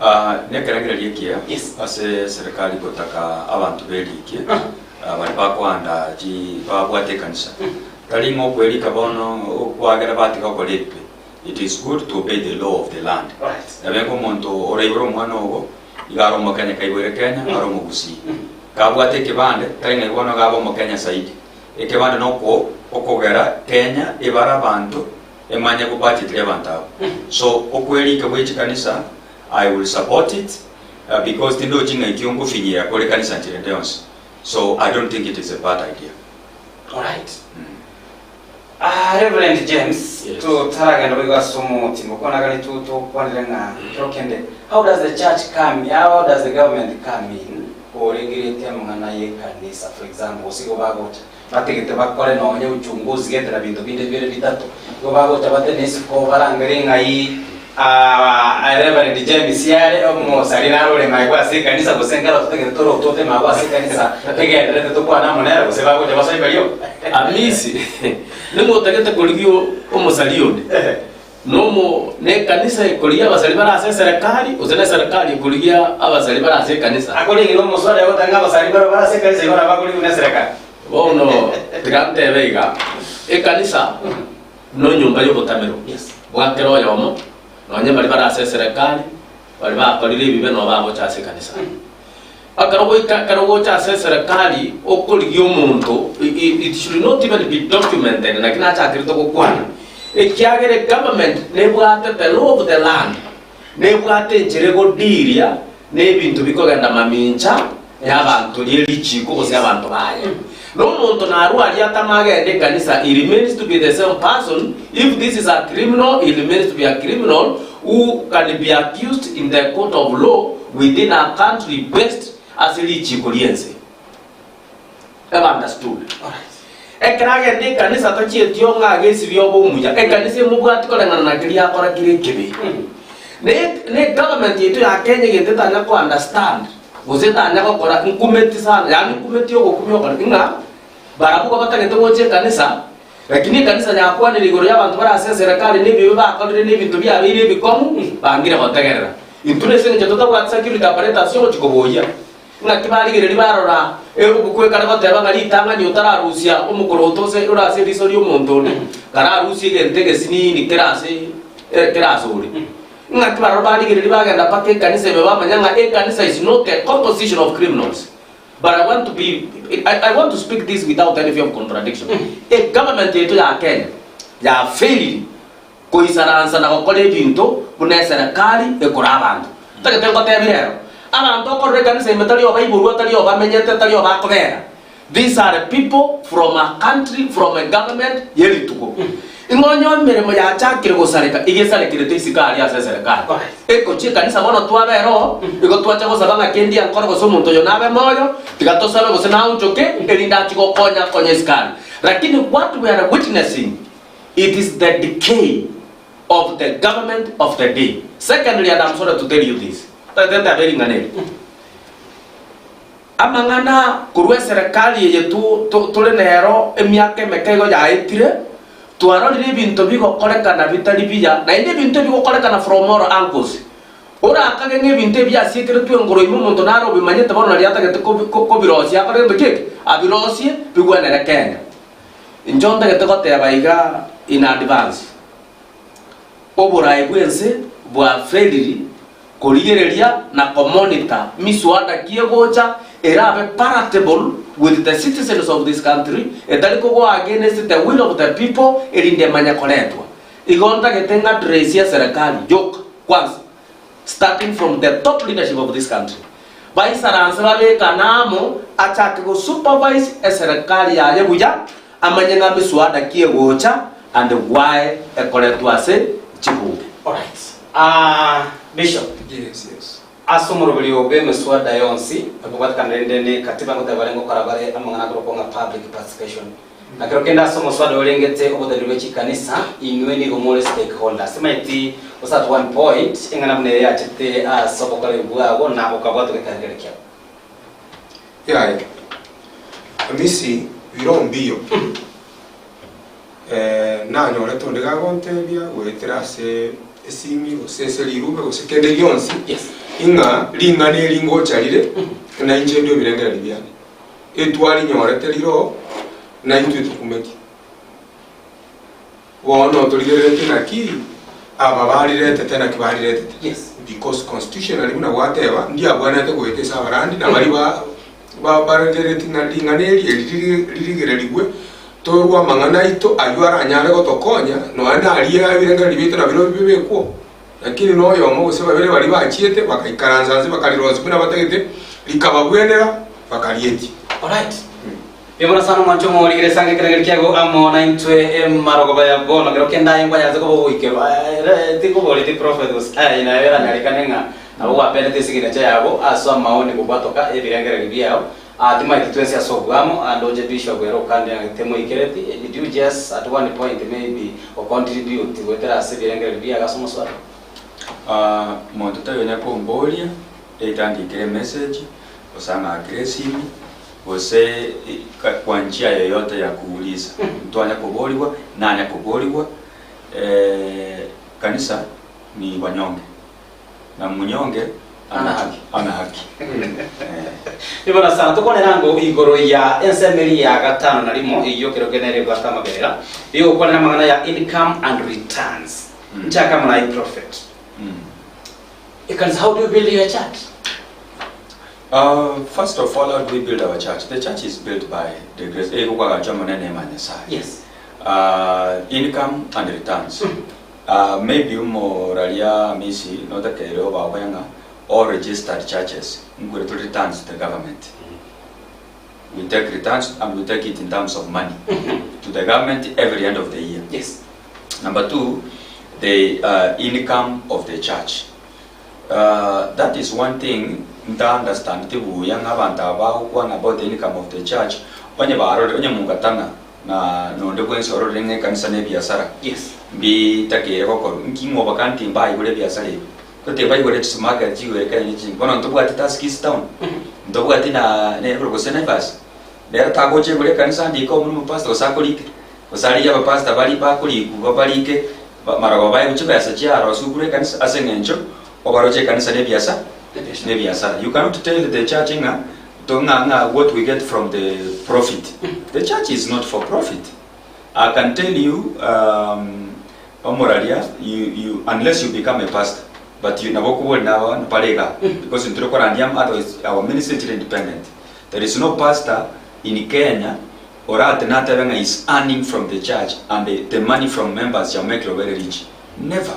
Ah, nekerengererio ekiya ase eserekari gotaka abanto berikie, ah, baria bakoanda chi babwate ekanisa. Tari ng'a okwerika bono okwagera batiga gokora ebibe. It is good to obey the law of the land. Nabeke omonto oraibore omwana ogo, iga are omokenya kaiboire Kenya, are omogusii. Kabwate ekebande, tari ng'a bono iga abe omokenya zaidi. Ekebande noko okogera Kenya ebare abanto, emanye gobudget abanto abwo. So okwerika bwe chikanisa, I will support it, because tindochi ng'a ekio nkofinyia kore kanisa nchera ende yonsi. So I don't think it is a bad idea. Alright. Ah, Reverend James, totaragenda boigo ase omotimbo kwanagani tu tokwanire ng'a kero kende how does the church come how does the government come in koregirete amang'ana y'ekanisa for example gose igo bagocha bategete bakore nonye uchunguzi gete na binto binde bibere bitato igo bagocha batene isiko barangere ng'ai ah, Reverend James are omosari nare ore magego ase ekanisa gose nkero totagete torotote mago ase ekanisa egenderete tokwane amo nere gose bagocha basoe bario Amisi, ning'o otagete korigia omosari onde? Nomo nekanisa ekorigia abasari bare ase eserekari, gose neserekari ekorigia abasari bare ase ekanisa? Akorigi nomoswali agoteba ng'a abasari barabwo bare ase ekanisa igo nabo bakorigwa neserekari. Bono tiga ntebe iga, ekanisa nonyomba y'obotamero bwa kera oyomo, nonye baria bare ase eserekari, baria bakorire ebibe nabo bagocha ase ekanisa. Ekero goika ekero gocha ase eserekari okorigia omonto it should not even be documented naki nachakerete gokwana, ekiagera egovernment nebwate the law of the land, nebwate enchera egodiria na ebinto bikogenda mamincha ya abanto rie richiko gose abanto baye. Na omonto narwe aria atame agende ekanisa he remains to be the same person, if this is a criminal he remains to be a criminal who can be accused in the court of law within a country based ase richiko riense. Ever understood? Ekero agenda ekanisa tachieti ong'a agesibie obe omuya, ekanisa emobwati koreng'ana na keria akora kere ekebe. Ne ne government yaito ya Kenya egento etanya ko understand gose etanya gokora nkumeti sana yaani nkumeti ogokumia okore ng'a barabwo igo batagete gocha ekanisa lakini ekanisa yakwanire igoro y'abanto bare ase eserekari na ebibe bakorire na ebinto biabeire ebikong'u bangire gotegerera. Intwe nase eng'encho totabwati security apparatus yogochia koboyia. Ng'aki barigereria barora ebuku ekare goteba ng'a ritang'ani otararusia omokoroto ose ore ase eriso ri'omonto onde, kararusie egento egesinini kere ase kere asore. Ng'aki barabwo barigereria bagenda mpaka ekanisa ime bamanya ng'a ekanisa is not a composition of criminals. But I want to be I, I want to speak this without any fear of contradiction. Egovernment yaito ya Kenya ya failed Koisaransa na gokora ebinto buna eserekari ekora abanto. Ntagete ngotebi rero, abanto okorora ekanisa ime tari obaiborwa, tari obamenyete, tari obakobera. These are people from a country, from a government ye rituko. Ing'o onye emeremo yachakire gosareka, iga esarekerete isiko aria ase eserekari. Ekochia ekanisa bono twabera oo, igo twacha gosaba ng'a kende ankore gose omonto oyo nabe moyo, tiga tosabe gose naonchoke, erinde achie gokonya konya isiko aria. Lakini what we are witnessing, It is the decay of the government of the day. Secondly, and I'm sorry to tell you this, tagete ntabe ring'ana eri. Amang'ana korwa eserekari eye tu- tu- tore nero emiaka emeke igo yaetire, twarorire ebinto bigokorekana bitari biya, naende ebinto ebigokorekana from all angles. Orakage ng'a ebinto ebi biasiekeretwe engoro ime omonto nare obimanyete bono nario atagete kobi- ko- kobirosia akore gento ki eke? Abirosie bigwenere Kenya. Inche ntagete goteba iga in advance, oboraai bw'ense bwaferiri korigereria na komonitor miswada ki egocha erabe palatable with the citizens of this country etari ko go against the will of the people erinde emanye koretwa. Igo ntagete ng'address eserekari yoka kwanza starting from the top leadership of this country, baisaranse babekane amo achake go supervise eserekari yaye buya amanye ng'a miswada ki egocha and why ekoretwa ase chibunge. Alright. Ah, Bishop. Yes, yes. Ase omoroberio bw'emeswada yonsi ekobwatekana rende ne katiba ngoteba bare ngokora bare amang'ana akorokwa ng'a public participation. Na kero kende ase omoswada orengete oboteneneri bwe chikanisa, inwe nigo more stakeholders. Timanyeti gose at one point eng'ana buna eye yachete ase obokoreri bwabo na okabwatwa gekerengerio kiabo. Yaya, Amisi biro mbiyo. Eh, nanyorete onde gagontebia goetera ase esimi gose ase rirube gose kende gionsi ing'a ring'ana eri ngocha rire na inche ndue ebirengererio biane. Etwarinyorete riro, na intwe tokumeti. Bono torigereretie naki? Aba bariretete naki bariretete? Because constitutionally buna gwateba, ndiabwenerete goeta ase abarandi na baria ba ba barengereretie ng'a ring'ana eri eri riri ririgererigwe, torwe amang'ana aito aywo aranyare gotokonya, nonya naria ebirengererio biaito nabirobio bibekwo. Lakini noyomo gose babere baria bachiete bakaikaransa nse bakarirosia buna batagete, rikababwenera, bakarietia. Alright. Mbuya sana omwancho omorigere esange ekerengerio kiago amo naintwe emarogoba ya bono kero kende aye nkwanyanse koba ogoikerwa ere tikoboreti prophet gose aye naye eranyarekane ng'a nabo gwapenete esignature yago ase amaoni kobwatoka ebirengererio biao Ah timaeti twensi ase obwamo and oche bishop ere okande ng'a temoikereti did you just at one point maybe o contribute goetera ase ebirengererio biago ase omoswada? Ah monto taiyo onya komboria either andikere emessage gose ang'akere esimi gose kwa njia yoyote ya kuuliza ntwanya koborigwa nanya koborigwa kanisa ni wanyonge na munyonge ana haki ana haki Nibono sana tokwanera ango igoro ya ensemo eria ya gatano na rimo eyio kero kende ere ebwate amaberera rigokwanera amang'ana ya income and returns nchake amo naye prophet ekanisa how do you build your church Uh, first of all, how do we build our church? The church is built by the grace. Eh, kwagachwa monene ema Nyasaye. Yes. Uh, income and returns. Uh, maybe umoraria Amisi notakeire obakoya ng'a all registered churches nkwere to returns to the government. We take returns and we take it in terms of money to the government every end of the year. Yes. Number two, the uh, income of the church. Uh, that is one thing nta understand buya ng'a abanto aba bagokwana about the income of the church onye barorire onye mongatana na nonde bwensi ororire ng'a ekanisa na ebiasara Yes. mbitakeire gokorwa nki ng'oboka nti mbaigure ebiasara ebi tote baigure chisumarket chigwere Kenya chingi bono ntobwati Tuskys town ntobwati na ne gose Naivas rero tagocha igure ekanisa ndike omonu omopastor gose akorike gose arigie abapastor baria bakorikwa babarike Marogoba baegwe chibesa chiarosiwe korwa ekanisa ase eng'encho obaroche ekanisa nebiasa nebiasara. You cannot tell the church ng'a to ng'a ng'a what we get from the profit. The church is not for profit. I can tell you um, omoraria you, you, unless you become a pastor but you nabo okobori naba bare iga because intwe tokorandia otherwise our ministry is independent. There is no pastor in Kenya Orate natebe ng'a is earning from the church and the money from members shall make Lobere rich. Never.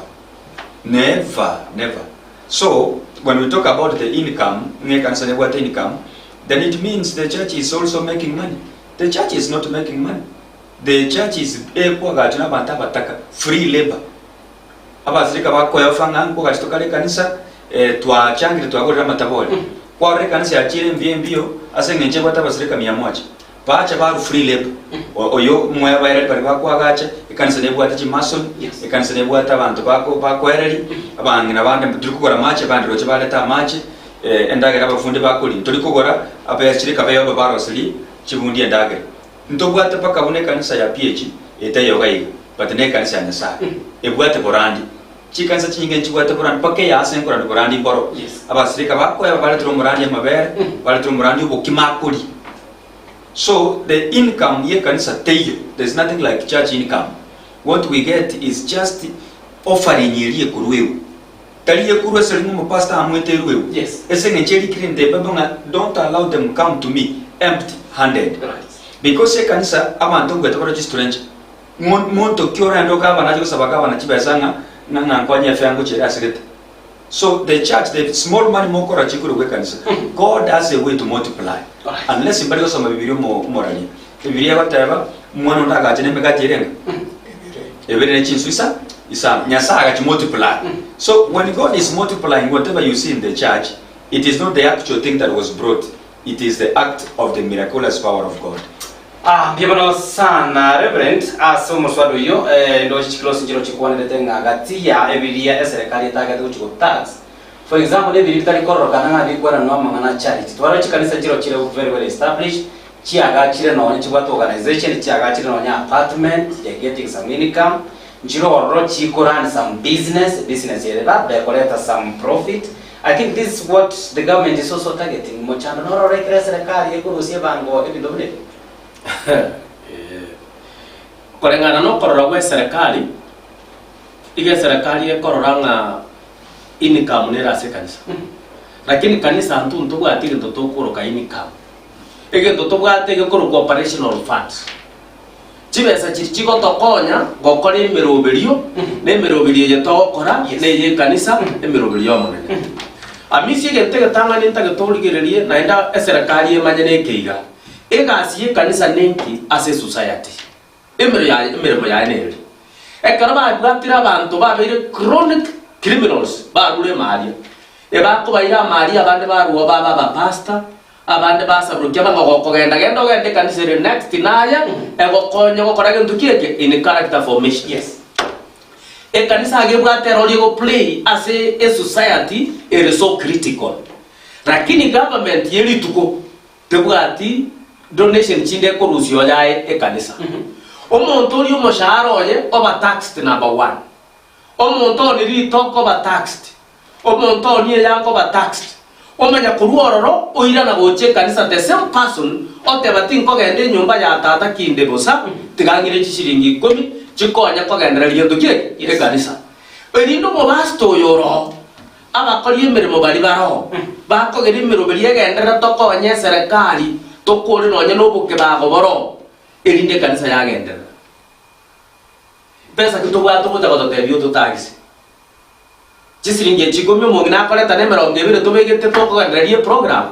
Never, never. So, when we talk about the income, ng'a ekanisa nebwate income, then it means the church is also making money. The church is not making money. The church is ekwagachwa na abanto abataka, free labor. Abasirika bakoyofa ng'a nkogacha tokare ekanisa, eh, twachangire twagorire amatabori. Kwarora ekanisa yachiire embiyo embiyo ase eng'encho ebwate abasirika mia moja. Bacha barwa free labour. Oyo mwebaereri baria bakoagacha, ekanisa nebwate chimason, ekanisa nebwate abanto bako bakoereria, abang'ina bande tori kogora amache, abande roche barete amache, eh, endagera abafundi bakoria ntori kogora, abechirika beyoba baroserie chibundi endagera. Ntobwate mpaka buna ekanisa ya PAG etaiyo iga iga, but nekanisa ya Nyasaye, ebwate borandi. Chikanisa chinyinge nchibwate borandi mpaka eya ase nkorandi borandi mboro. Abasirika bakoeba baretire omorandi amabere, baretire omorandi obokima akoria. So the income y'ekanisa teiyo, there is nothing like church income. What we get is just offering eria ekorwegwa. Tari ekorwa ase ring'o omopastor amoete erwegwe. Yes. Ase eng'encho erikire in the Bible ng'a don't allow them come to me empty handed. Because ekanisa abanto ngoeta bare chistranger. Ng'o monto ki oraende okabana ache gosaba gavana chibesa ng'a ng'a nkonye efare ngochia ere asirete. So the church the small money mokora chikorwa ekanisa God has a way to multiply unless mbari gosoma bibilia omo omoraria ebibilia egoteba omwana onde agacha na emegati ere enga ebere ne chinsu isa isano Nyasaye agachi multiply so when God is multiplying whatever you see in the church it is not the actual thing that was brought it is the act of the miraculous power of God. Ah, mbuya mono sana Reverend ase omoswada oyio eh, ndoche chikilosi nchiro chikwanerete ng'a gati ya ebiria eserekari etagete gochi go tax for example nebiri bitari kororokana ng'a bikweranwa amang'ana a charity twarora chikanisa nchiro chire very well established chiagachire nonye chibwate organization chiagachire nonye apartment they are getting some income nchiro ororo chiko run some business business ere labda ekoreta some profit I think this is what the government is also targeting, mochando noro ore ekero eserekari ekorusia ebango ebinto buna ebi. Koreng'ana nokorora gw'eserekari, Iga eserekari ekorora ng'a income nere ase ekanisa. Lakini kanisa intwe ntobwati egento tokoroka income. Egento tobwate gekorokwa operational funds. Chibesa chiria chigotokonya gokora emeroberio, na emeroberio eye togokora neye ekanisa, emeroberio y'Omonene. Amisia egento egetang'ani ntagete origererie naende eserekari emanye neke iga, egasi y'ekanisa nenki ase esociety? Emeremo yaye emeremo yaye neri. Ekero babwatire abanto babeire chronic criminals barure emaria, ebakobaira amaria abande barwao babe abapastor, Abande basaburukia bang'a gokogenda genda ogende ekanisa ere next naye egokonye gokora gento ki eke in character formation. Yes. Ekanisa iga ebwate erori ego play ase esociety ere so critical. Lakini government ye rituko tebwati donation chinde ekorusia oyae ekanisa. Omonto oria omoshahara oye oba taxed number one. Omonto one ritoka oba taxed. Omonto oo niye yakoba taxed, omanya korwa ororo oirana gocha ekanisa the same person oteba tinkogenda enyomba ya tata kinde bosa tiga ng'ire chishiringi ikomi chikonye kogendereria gento ki eke? Ekanisa. Erinde omopastor oyo oroo abakori emeremo baria baroo bakogera emeroberi egenderere tokonye eserekari tokore nonye na obokebago boroo erinde ekanisa yagenderera. Besa ki tobwate ogocha gototebia ototagise? Chisiringi echi ikomi omong'ina akoreta na emerongo ebere tobegete tokogendereria eprogram,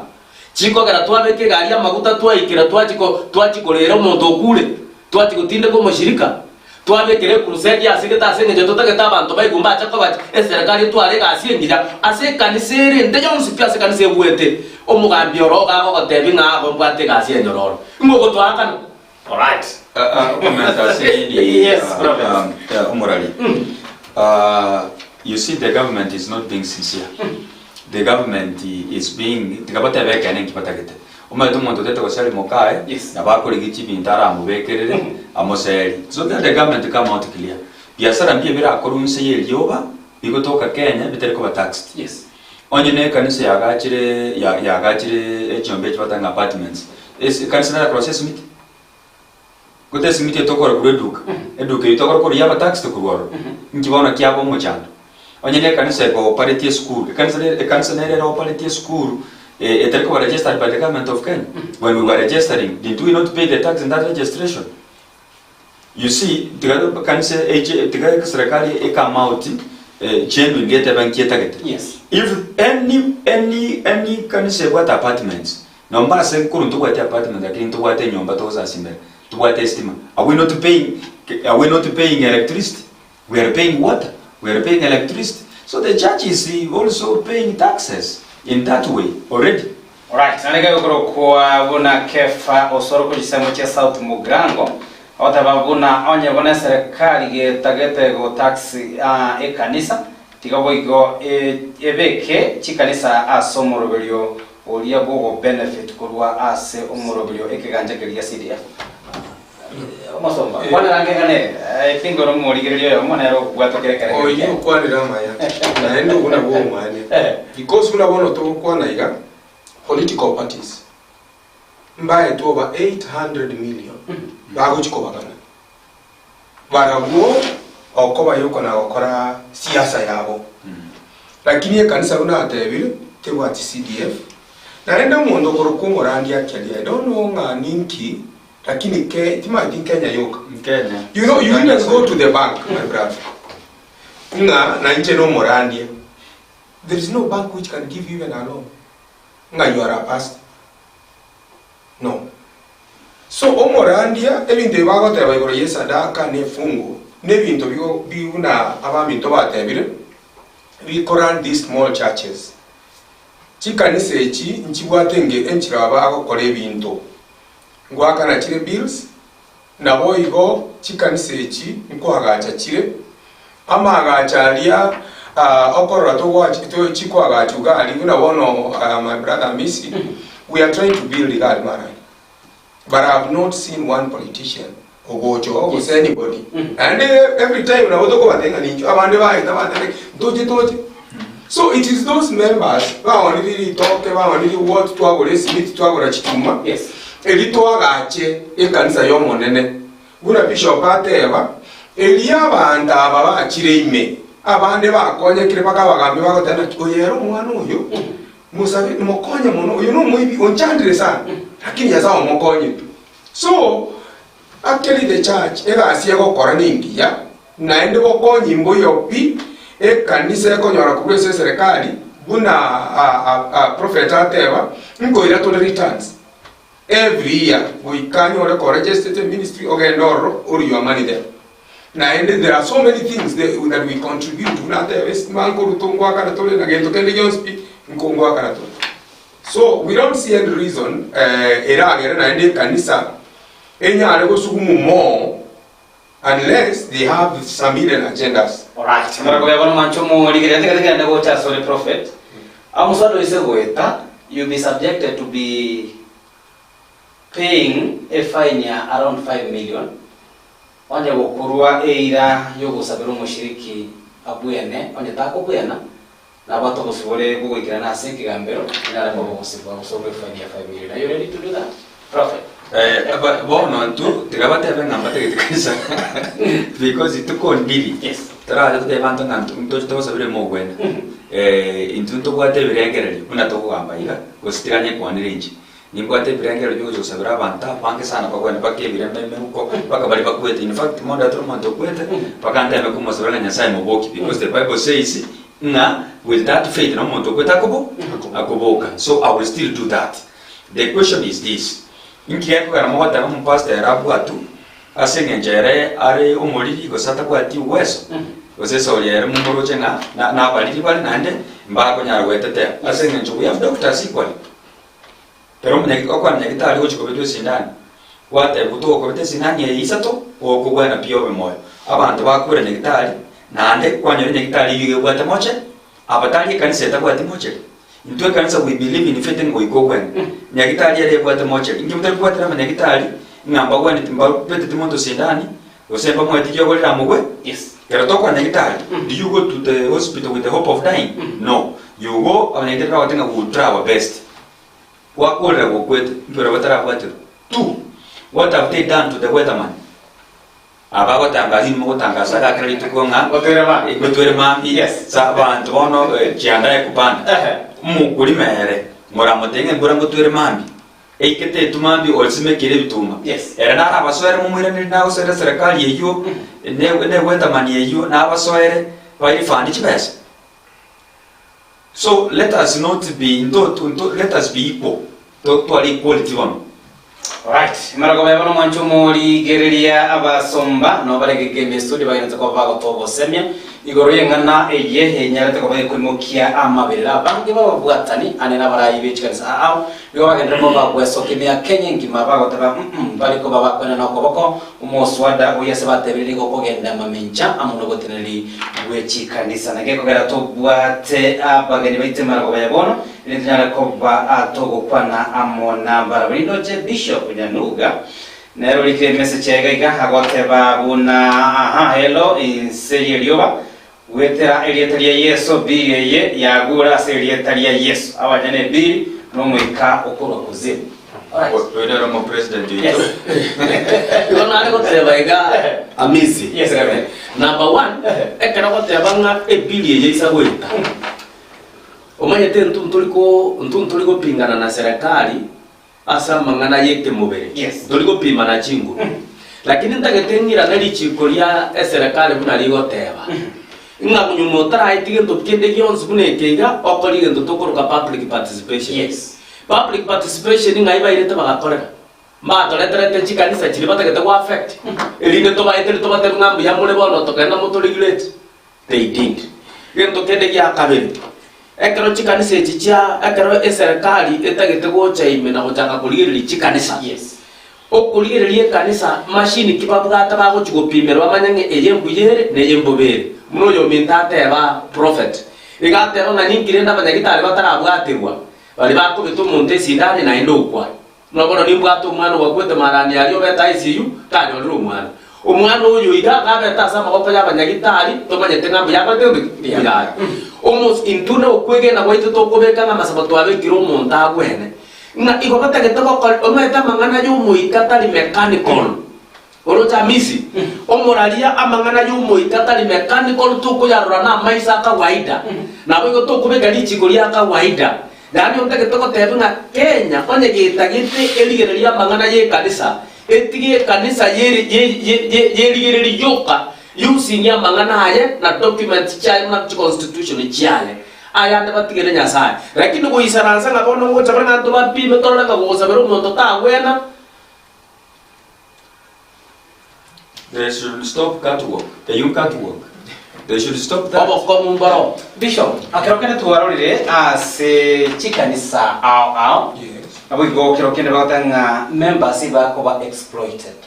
chikogera twabeka egari amaguta twaikera twachia ko twachia korera omonto okure, twachia gotindeka omoshirika, twabekera ecrusade yasegete ase eng'encho totagete abanto baigwe mbache koba eserekari etware egasi engiya ase ekanisa ere ende yonsi pi ase ekanisa egwete. Omogambi oro iga agogotebia ng'a ago mbwate egasi enyororo. Ing'o ogotoakana? Alright. Okomenta ase nini, Yes, ah, Province. omorari. Ah, you see the government is not being sincere. The government is being tiga batebe ekeene nki batagete. Omanyete omonto otagete goseri mokaye, Yes. nabo akorigia chibinto aramobekerere, amoseri. So let the government come out clear. Biasara mbiya birakorwe inse ya erioba, bigotoka Kenya bitari koba taxed. Yes. Onye ne ekanisa yagachire ya yagachire echiombe echi batanga apartments, ase ekanisa nere korosia esimiti? Gote esimiti etokora korwa eduka, eduka eywo tokora korwa yaba taxed korwa ororo, inki bono kiaba omochando? Onye ne ekanisa eko operate esukuru, ekanisa nere ekanisa nere ere operate esukuru etari koba registered by the government of Kenya? When we were registering, didn't we not pay the tax in that registration? You see, tiga ekanisa eche tiga serikali e come out eh, genuinely etebe nki etagete. Yes. If any any any kanisa ebwate apartments, nomba ase nkorwa ntobwati apartment lakini ntobwate enyomba togosasimera, tobwate estima, are we not paying are we not paying electricity? We are paying water, we are paying electricity. So the church is also paying taxes in that way already. Alright, naende gegokorokwa buna Kefa osoro korwa chisemo chia South Mugirango, agoteba buna onye bono eserekari getagete go tax ekanisa, tiga boigo ebeke chikanisa ase omoroberio oria bwogo benefit korwa ase omoroberio ekeganja keria gia CDF. Omosomba, kwanera ange ng'a I think ore omorigereria oyomo nere okobwata kera ekere Oyio okwanire amaya, naende obwo nabwo omwane. Because buna bono togokwana iga, political parties mbaetwe over 800 million bagochi kobagana. Barabwo okoba yokona gokora siasa yabo. Lakini ekanisa buna atebire tebwati CDF, naende omonto okorokwa omorandia akiaria I don't know ng'a ninki Lakini ke timanyeti Kenya yoka. Kenya. You know, you even go to the bank, my brother. Ng'a na inche nomorandia. There is no bank which can give you even a loan. Ng'a you are a pastor. No. So omorandia ebinto ebi bagoteba igoro ye sadaka na efungo na ebinto bigo bi buna abaminto batebire biko run these small churches. Chikanisa echi nchibwate nge enchera bagokora ebinto. Ngoakana chire bills, naboigo chikanisa echi nkoagacha chire, amaagacho aria okorora chikoagachwa iga aria buna bono my brother Amisi, we are trying to build iga aria Marani, but I have not seen one politician ogocha oo gose anybody, naende every time nabo tokobatebia ng'a ninchu abande baeta bateba ntoche toche. So it is those members baonire ritoke, baonire what, twagora esimiti, twagora chichuma, eri twagache ekanisa y'Omonene. Buna bishop ateba, Erio abanto aba bachire ime, abande bakonyekire mpaka abagambi bagoteba naki oyo ere omwana oyo, mosabe mokonye mono, oyo nomoibi onchandire sana, lakini Nyasae omokonyete. So, actually the church egasi egokora nengiya, naende bokonyi mboyo pi, ekanisa ekonyora korwa ase eserekari, buna prophet ateba, nkoira tore returns. Every year goika anyore ko registered ministry ogende ororo or your money there. Naende there are so many things that, that we contribute buna atebe estima nkoruta ngoakana tore na gento kende gionsi pi nkongoakana tore. So we don't see any reason eh, eragere naende ekanisa enyare gosugumu more unless they have some hidden agendas. Alright, mara bono mwancho morigereria tege tege gocha asore prophet. Amuswado ise goeta you'll be subjected to be paying a fine ya around 5 million onye gokorwa eira yogosabera omoshiriki abwene onye takobwena nabwate obosibore bogoikerana ase ekegambero onyare koba ogosibwa gose orwe efaini ya 5 million. Are you ready to do that? Prophet. Eh, ba- bono intwe tiga batebe ng'a mbatagete kanisa because tukondiri torache totebe abanto ng'a nto- ntoche togosabera omogwena Eh, intwe ntobwate ebirengererio buna tokogamba iga gose tiga nyekwanere inche nimbwate ebirengererio bia ogocha gosabera abanto abange sana bagwene mpaka ebirema emeuko mpaka baria bakwete in fact mondetere omonto okwete mpaka nteme komosabera ng'a Nyasaye moboki because the bible says ng'a with that faith na omonto okwete akobo akoboka so I will still do that. The question is this, inki gekogera mogoteba omopastor ere abwatwe ase eng'encho ere are omoriri gose atabwati uweso? Gose esauri ere momoroche ng'a na- nabariri bare naende mbakonyara gwetetea ase eng'encho we have doctors equally. Kero omonyagi okwana nyagitari ogochia kobetwa esindani, gwatebwa togokobeta esindani eye isato gokobwena pi obe moyo. Abanto bakwera nyagitari naende kwanyora nyagitari eyio iga ebwate moche Abatari ekanisa etabwati mocheri. Intwe ekanisa we believe in faith ng'a goika ogwene. Nyagitari ere ebwate mocheri. Inki motari kobwatera amanyagitari ng'a mbagweneti mbabeteti monto sindani gose mbamoeti riogo riramogwe? Yes. Ekero tokora nyagitari, do you go to the hospital with the hope of dying? No. You go abanyagitari bagote ng'a we will try our best. Gwakorera gokwete, inki barabwo batarabwaterwa? Two, what have they done to the weatherman? Aba agotangasa inwe mogotangasa iga kera rituko ng'a gotwere mambia sa abanto bono chiandae kupanda omokurima ere moramotebie ng'a embura ngotwere mambia eikete etu mambia osimekire ebituma ere narabasoere momoiranerie nagosoera eserekari eywo negwetamani eywo nabasoere bairefund chibesa so let us not be nto let us be equal totware equality bono. Alright, mara koba bono mwancho morigereria abasomba no bare gege studio bagenete koba bagotoa obosemia igoro y'eng'ana eye enyarete koba ekoimokia amaberera abange bababwatani ane nabarayi be chikanisa ao nigo bagenderere koba bagwesokia emiaka enye engima bagoteba mm bari koba bakoenana okoboko omoswada oyio ase batebire nigo okogenda mamincha amo noboteneneri bwe chikanisa naki ekogera tobwate abageni baito mara koba ya bono Erinde tonyare koba togokwana amo nabarabwo. Nindoche Bishop Nyanuga nere orikire emessage iga iga agoteba buna aha hello inse y'erioba goetera erieta ria Yeso bill eye yagure ase erieta ria Yeso abanyene ebill nomoika okorwa kuzimu. Alright. Oyo nere omopresident oito. Yes. Igo nare goteba iga Amisi. Yes, Reverend. Number one, ekero ogoteba ng'a ebill eye isa goeta, Omanyete intwe ntori ko intwe ntori gopingana na serikali ase amang'ana y'ekemobere, Yes. ntori gopimana chinguru. Lakini ntagete ng'irane richiko ria eserekari buna rigoteba, ng'a nyuma otaraetie gento kende gionsi buna eke iga, okore egento tokoroka public participation. Yes. Public participation ng'ai bairete bagakorera? Mbatoreterete chikanisa chiria batagete go affect, erinde tobaetere tobatebi ng'a mbuya more bono tokenda motoregulate. They did. Gento kende gia kabere, ekero chikanisa echi chia ekero eserekari etagete gocha ime na gochaka korigereria chikanisa, Yes. okorigereria ekanisa machine ki babwate bagochi gopimera bamanye ng'a eye mbuya ere na eye mbobe ere. Buna oyominto ateba prophet, iga ateba ng'a ninki rende abanyagitari batarabwaterwa, baria bakobeta omonto esindani naende okwa. Buna bono nimbwate omwana ogakwete marani aria obete ICU, tanyorire omwana. Omwana oyo iga gabete ase amaboko y'abanyagitari, tomanyete ng'a mbuya akorete gento ki? Mbuya are. Omos intwe na okwegena gwaito tokobeka ng'a amasabo twabekire omonto agwene. Ng'a igo batagete gokora, omanyete amang'ana y'omoika tari mechanical. Oroche Amisi, omoraria amang'ana y'omoika tari mechanical tokoyarora namaiso a kawaida, naboigo tokobeka richiko ria kawaida. Yaani ontagete goteba ng'a Kenya onye getagete erigereria amang'ana y'ekanisa, etige ekanisa yeri ye ye ye yerigereria yoka using amang'ana aye na documents chiaye buna chiconstitution chiaye. Ayande batigere Nyasaye. Lakini goisaransa ng'a bono ngocha bare ng'a ntobapime torore ng'a gosabera omonto tagwena. They should stop catwalk. Eyio catwalk. They should stop that. Obokong'u mboro. Bishop, ekero kende twarorire ase chikanisa ao ao, naboigo kero kende bagoteba ng'a members bakoba exploited.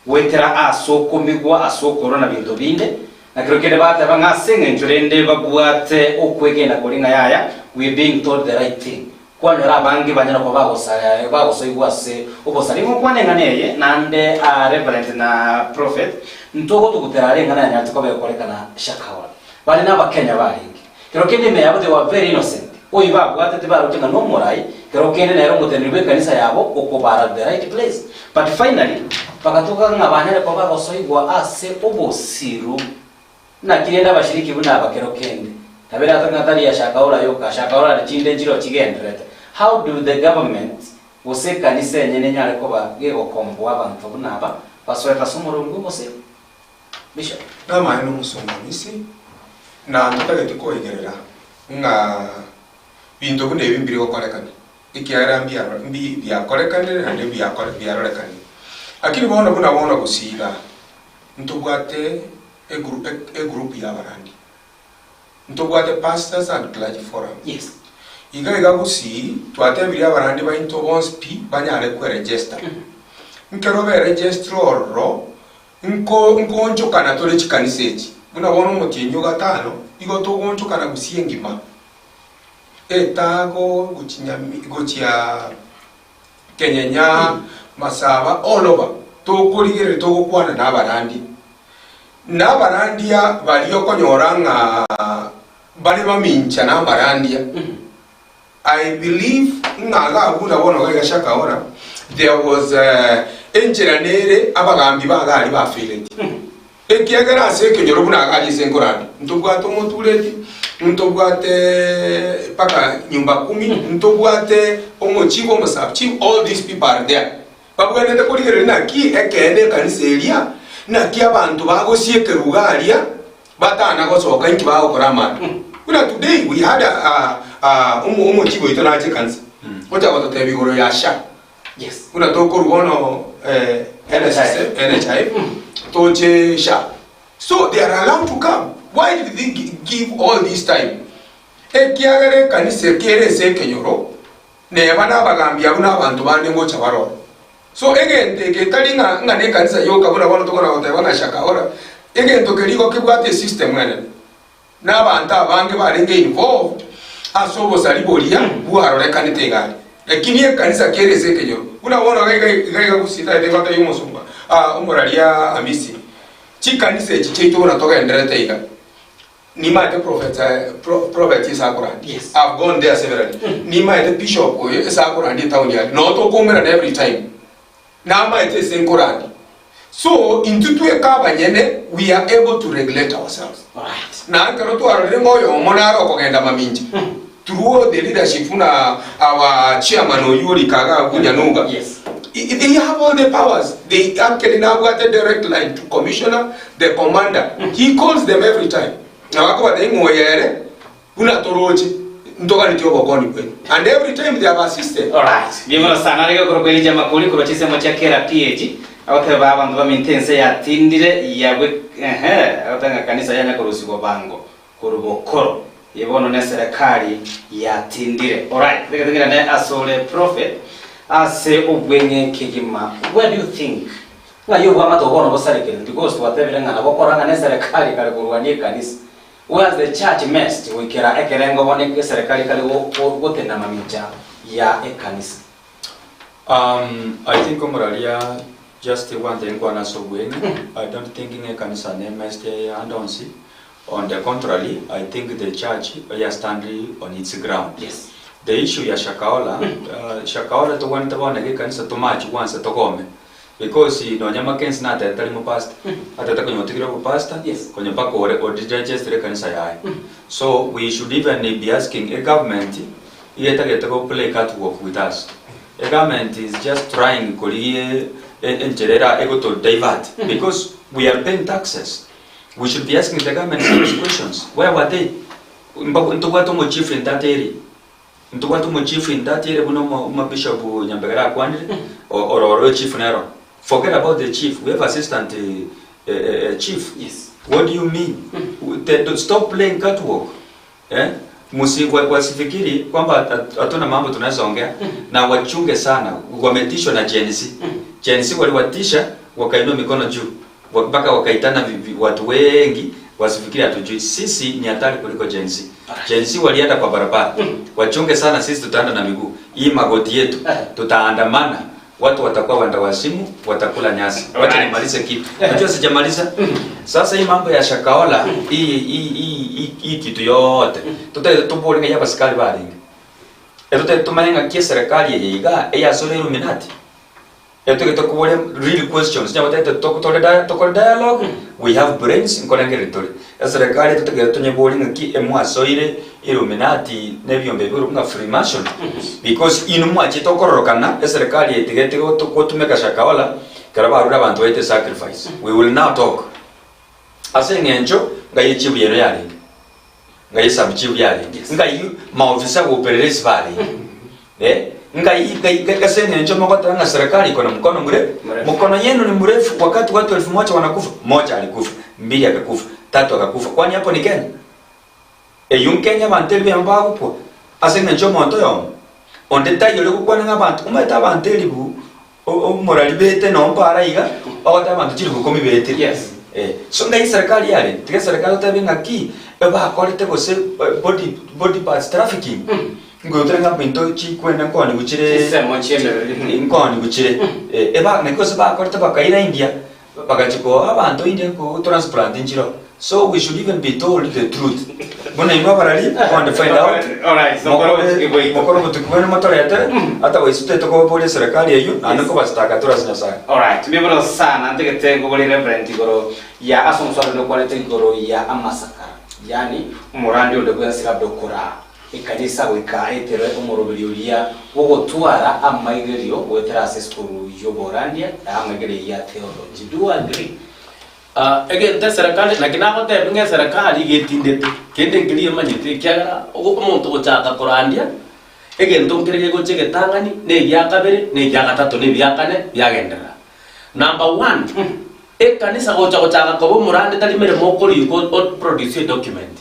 Goetera ase okomigwa, ase okorwa na binto binde, na kero kende bateba ng'a ase eng'encho rende babwate okwegena koria ng'a yaya, we are being told the right thing. Kwanyora abange banyare koba bagosaya bagosoigwa ase obosari. Nigo nkwana eng'ana eye, naende aa Reverend na Prophet, ntogotugutera are eng'ana yanyarete koba egokorekana Shakahola. Baria nabakenya barenge. Kero kende ime yabo they were very innocent. Oyio babwatete baroche ng'a nomorai, kero kende nere omoteneneri bw'ekanisa yabo okobara to the right place. But finally, bagatoka ng'a banyare koba bagosoigwa ase obosiru. Naki rende abashiriki buna aba kero kende, nabo eratoke ng'a tari Shakahola yoka, Shakahola na chinde nchireo chigendererete. How do the government gose ekanisa enyene enyare koba gegokomboa abanto buna aba basoete ase omorongo bw'obosiru? Bishop. Namaene omosomba Misiri, na ntotageti koigerera ng'a binto buna ebi mbiri gokorekana, ekiagera mbiaro mbi biakorekanire naende mbiakore biarorekanire. Lakini bono buna bono gose igaa, ntobwate egru egroup y'abarandi, ntobwate pastors and clergy forum. Yes. Iga iga gusii twatebirie abarandi bainto bonsi pi banyare kweregister. Nkero beregistire ororo, Nko, nkoonchokana tore chikanisa echi, buna bono omotienyi o gatano, igo togoonchokana gusii engima, etago gochia Nyami, gochia Kenyenya, Masaba, all over, tokorigereria togokwana na abarandia. Na abarandia baria okonyora ng'a bare bamincha na amarandia, I believe ng'a iga abwo buna bono iga iga Shakahola, there was enchera nere abagambi ba iga aria bafaileti. Ekiagera ase ekenyoro buna iga aria ase enkorandi, ntobwate omotureti, ntobwate mpaka nyumba kumi, ntobwate omochief, omo-sub chief, all these people are there. Babwenerete korigereria naki ekeene ekanisa eria, naki abanto bagosiekerwa iga aria, batana gosoka inki bagokora amaya. Buna today we had a a omo omochief oito nache ekanisa, ocha gototebia igoro ya SHA. Yes. Buna tokorwa bono NSSF, NHIF, toche SHA. So they are allowed to come. Why did they give all this time? Ekiagera ekanisa ekere ase ekenyoro, Neba nabagambi abwo na abanto bande ngocha barore. So egento eke etari ng'a ng'a nekanisa yoka buna bono tokona goteba ng'a Shakahola, egento keria igo kebwate esystem enene. Na abanto abange barenge involved ase obosari boria bwarorekanete iga aria. Lakini ekanisa kere ase ekenyoro, buna bono iga iga iga iga gusii tari gotebi omosomba ah omoraria Amisi, chikanisa echi chiaito buna togendererete iga, Nimaete prophet prophet ase akorandia. Yes. I've gone there severally. Nimaete bishop oyo ase akorandia etown yare. Noo tokoumerana every time. Namaete ase nkorandia. So intwe tweka abanyene we are able to regulate ourselves. Alright. Na ekero twarorire ng'a oyomo nare okogenda mamincha through the leadership buna our chairman oywo orika iga abwo Nyanuga. Yes. They have all the powers. They actually nabwate direct line to commissioner, the commander. He calls them every time. Na bakobatebia ng'a oyo ere buna toroche ntoganetie obokoni bwaino. And every time they have assisted. Alright. Mbuya mono sana arenge korokwa Elijah Makori korwa chinsemo chia Kera PAG agoteba abanto baminto ense yatindire yabwe ehe agoteba ng'a kanisa yanya korusigwa bango korwa bokoro Eye bono neserekari yatindire. Alright, reka tong'irane asore prophet ase obweng'e kegima. Where do you think ng'ai obwamate obo bono bosarekerete because twatebire ng'a nabo okora ng'a neserekari kare korwania ekanisa. Where has the church messed goikera ekerengo bono eserekari kare gotenena mamincha ya ekanisa? I think omoraria just gwantebia nkwane ase obweng'e, I don't think ng'a ekanisa nemesete ande onsi, On the contrary, I think the church ya stand on its ground. Yes. The issue ya Shakahola, Shakahola togwenerete bono iga ekanisa tomachi gwansa togome. Because nonya Mackenzie natete tari mopastor, atete konya otigire obopastor, konya mpaka ore odidigestire ekanisa yaye. So we should even be asking egovernment iga etagete go play cat walk with us. Egovernment is just trying korigia enchera era egoto divert because we are paying taxes. We should be asking the government serious questions. Where were they? Mba- Ntobwate omochief in that area. Ntobwate omochief in that area buna omo omobishop Nyambegere akwanire, o- ororo echief nero. Forget about the chief, we have assistant eh, eh, eh, chief. Yes. What do you mean? The, the, stop playing catwalk. Eh? Musi, wa, wasifikiri kwamba hat- hatuna mambo tunaweza ongea na wachunge sana. Wametishwa na Gen Z. Gen Z waliwatisha wakainua mikono juu Wa- mpaka wakaitana vi- vi- watu wengi wasifikiri hatujui. Sisi ni hatari kuliko Gen Z. Gen Z walienda kwa barabara. Wachunge sana, sisi tutaenda na miguu. Hii magoti yetu tutaandamana, watu watakuwa wenda wazimu, watakula nyasi. Wacha Alright. nimalize kitu. Unajua sijamaliza. Sasa hii mambo ya Shakahola hii hii hii hii, hii kitu yote tutaita tuboringa ya basikali baringa. Etutaita tumanye ng'aki eserikali eye iga eyasore Illuminati. Etugete koboria real questions onye gotebete tokore dia tokore dialogue we have brains nkorengereria tore. Eserekari etotagete tonyeborie ng'aki emwasoire Illuminati na ebiombe ebi korokwa ng'a Freemason because inwe mwachete okororokana eserekari etigete goto gotumeka Shakahola ekero barure abanto baite sacrifice. We will now talk. Ase eng'encho ngai echibu yaino yarenge. Ngai esabu chibu yarenge. Ngai maofisa gopelelezi barenge. Eh, ngai ngai ngai ase eng'encho mogoteba ng'a serikali iko na mkono mure mkono yenu ni mrefu wakati watu 1000 wanakufa moja alikufa mbili akakufa tatu akakufa kwani hapo ni Kenya eywo nkenya abanto elibu eyemo bagokwa ase eng'encho omonto oyomo onde taiyo ore gokwana ng'a abanto omanyete abanto elibu omorari bete noo mpara iga ogoteba abanto chilifu ikomi betire Yes. Eh, so ngai eserekari yare tiga eserekari otebe ng'aki ebakorete gose body body parts trafficking Ngoetera ng'a binto chikwenda nkoonigwa chire Chinsemo chi'emebere. nkoonigwa chire Eh, eba naki gose bakorete bakaira India bagachia koa abanto India ko transplant nchiroo so we should even be told the truth buna inwe abarari go and find out Alright, so mokore obotuki bwaito. mokore obotuki bwaino motoretere ata goiswe toete koboria eserekari eywo naende nkobasitaka tore ase Nyasaye. Alright, mbuya mono sana ntagete nkoborie Reverend igoro ya ase omoswada onde okwanete igoro ya amasakara yaani omorandi onde bwensi labda okoraa Ekanisa goika eterwe omoroberio oria bw'ogotwara amaigerio goetera ase esukuru y'oborandia na amaigerio ya theology. Do you agree? Ah, egento eserekari, naki nagotebia ng'a eserekari iga etindete, kende nkeria emanyete ekiagera ogo omonto ogochaka korandia, egento nkere gegocha egetang'ani, na egia kabere, na egia gatato, na ebia kane, biagenderera. Number one, ekanisa gocha gochaka koba omorandi tari meremo okorikwa o produce edocument.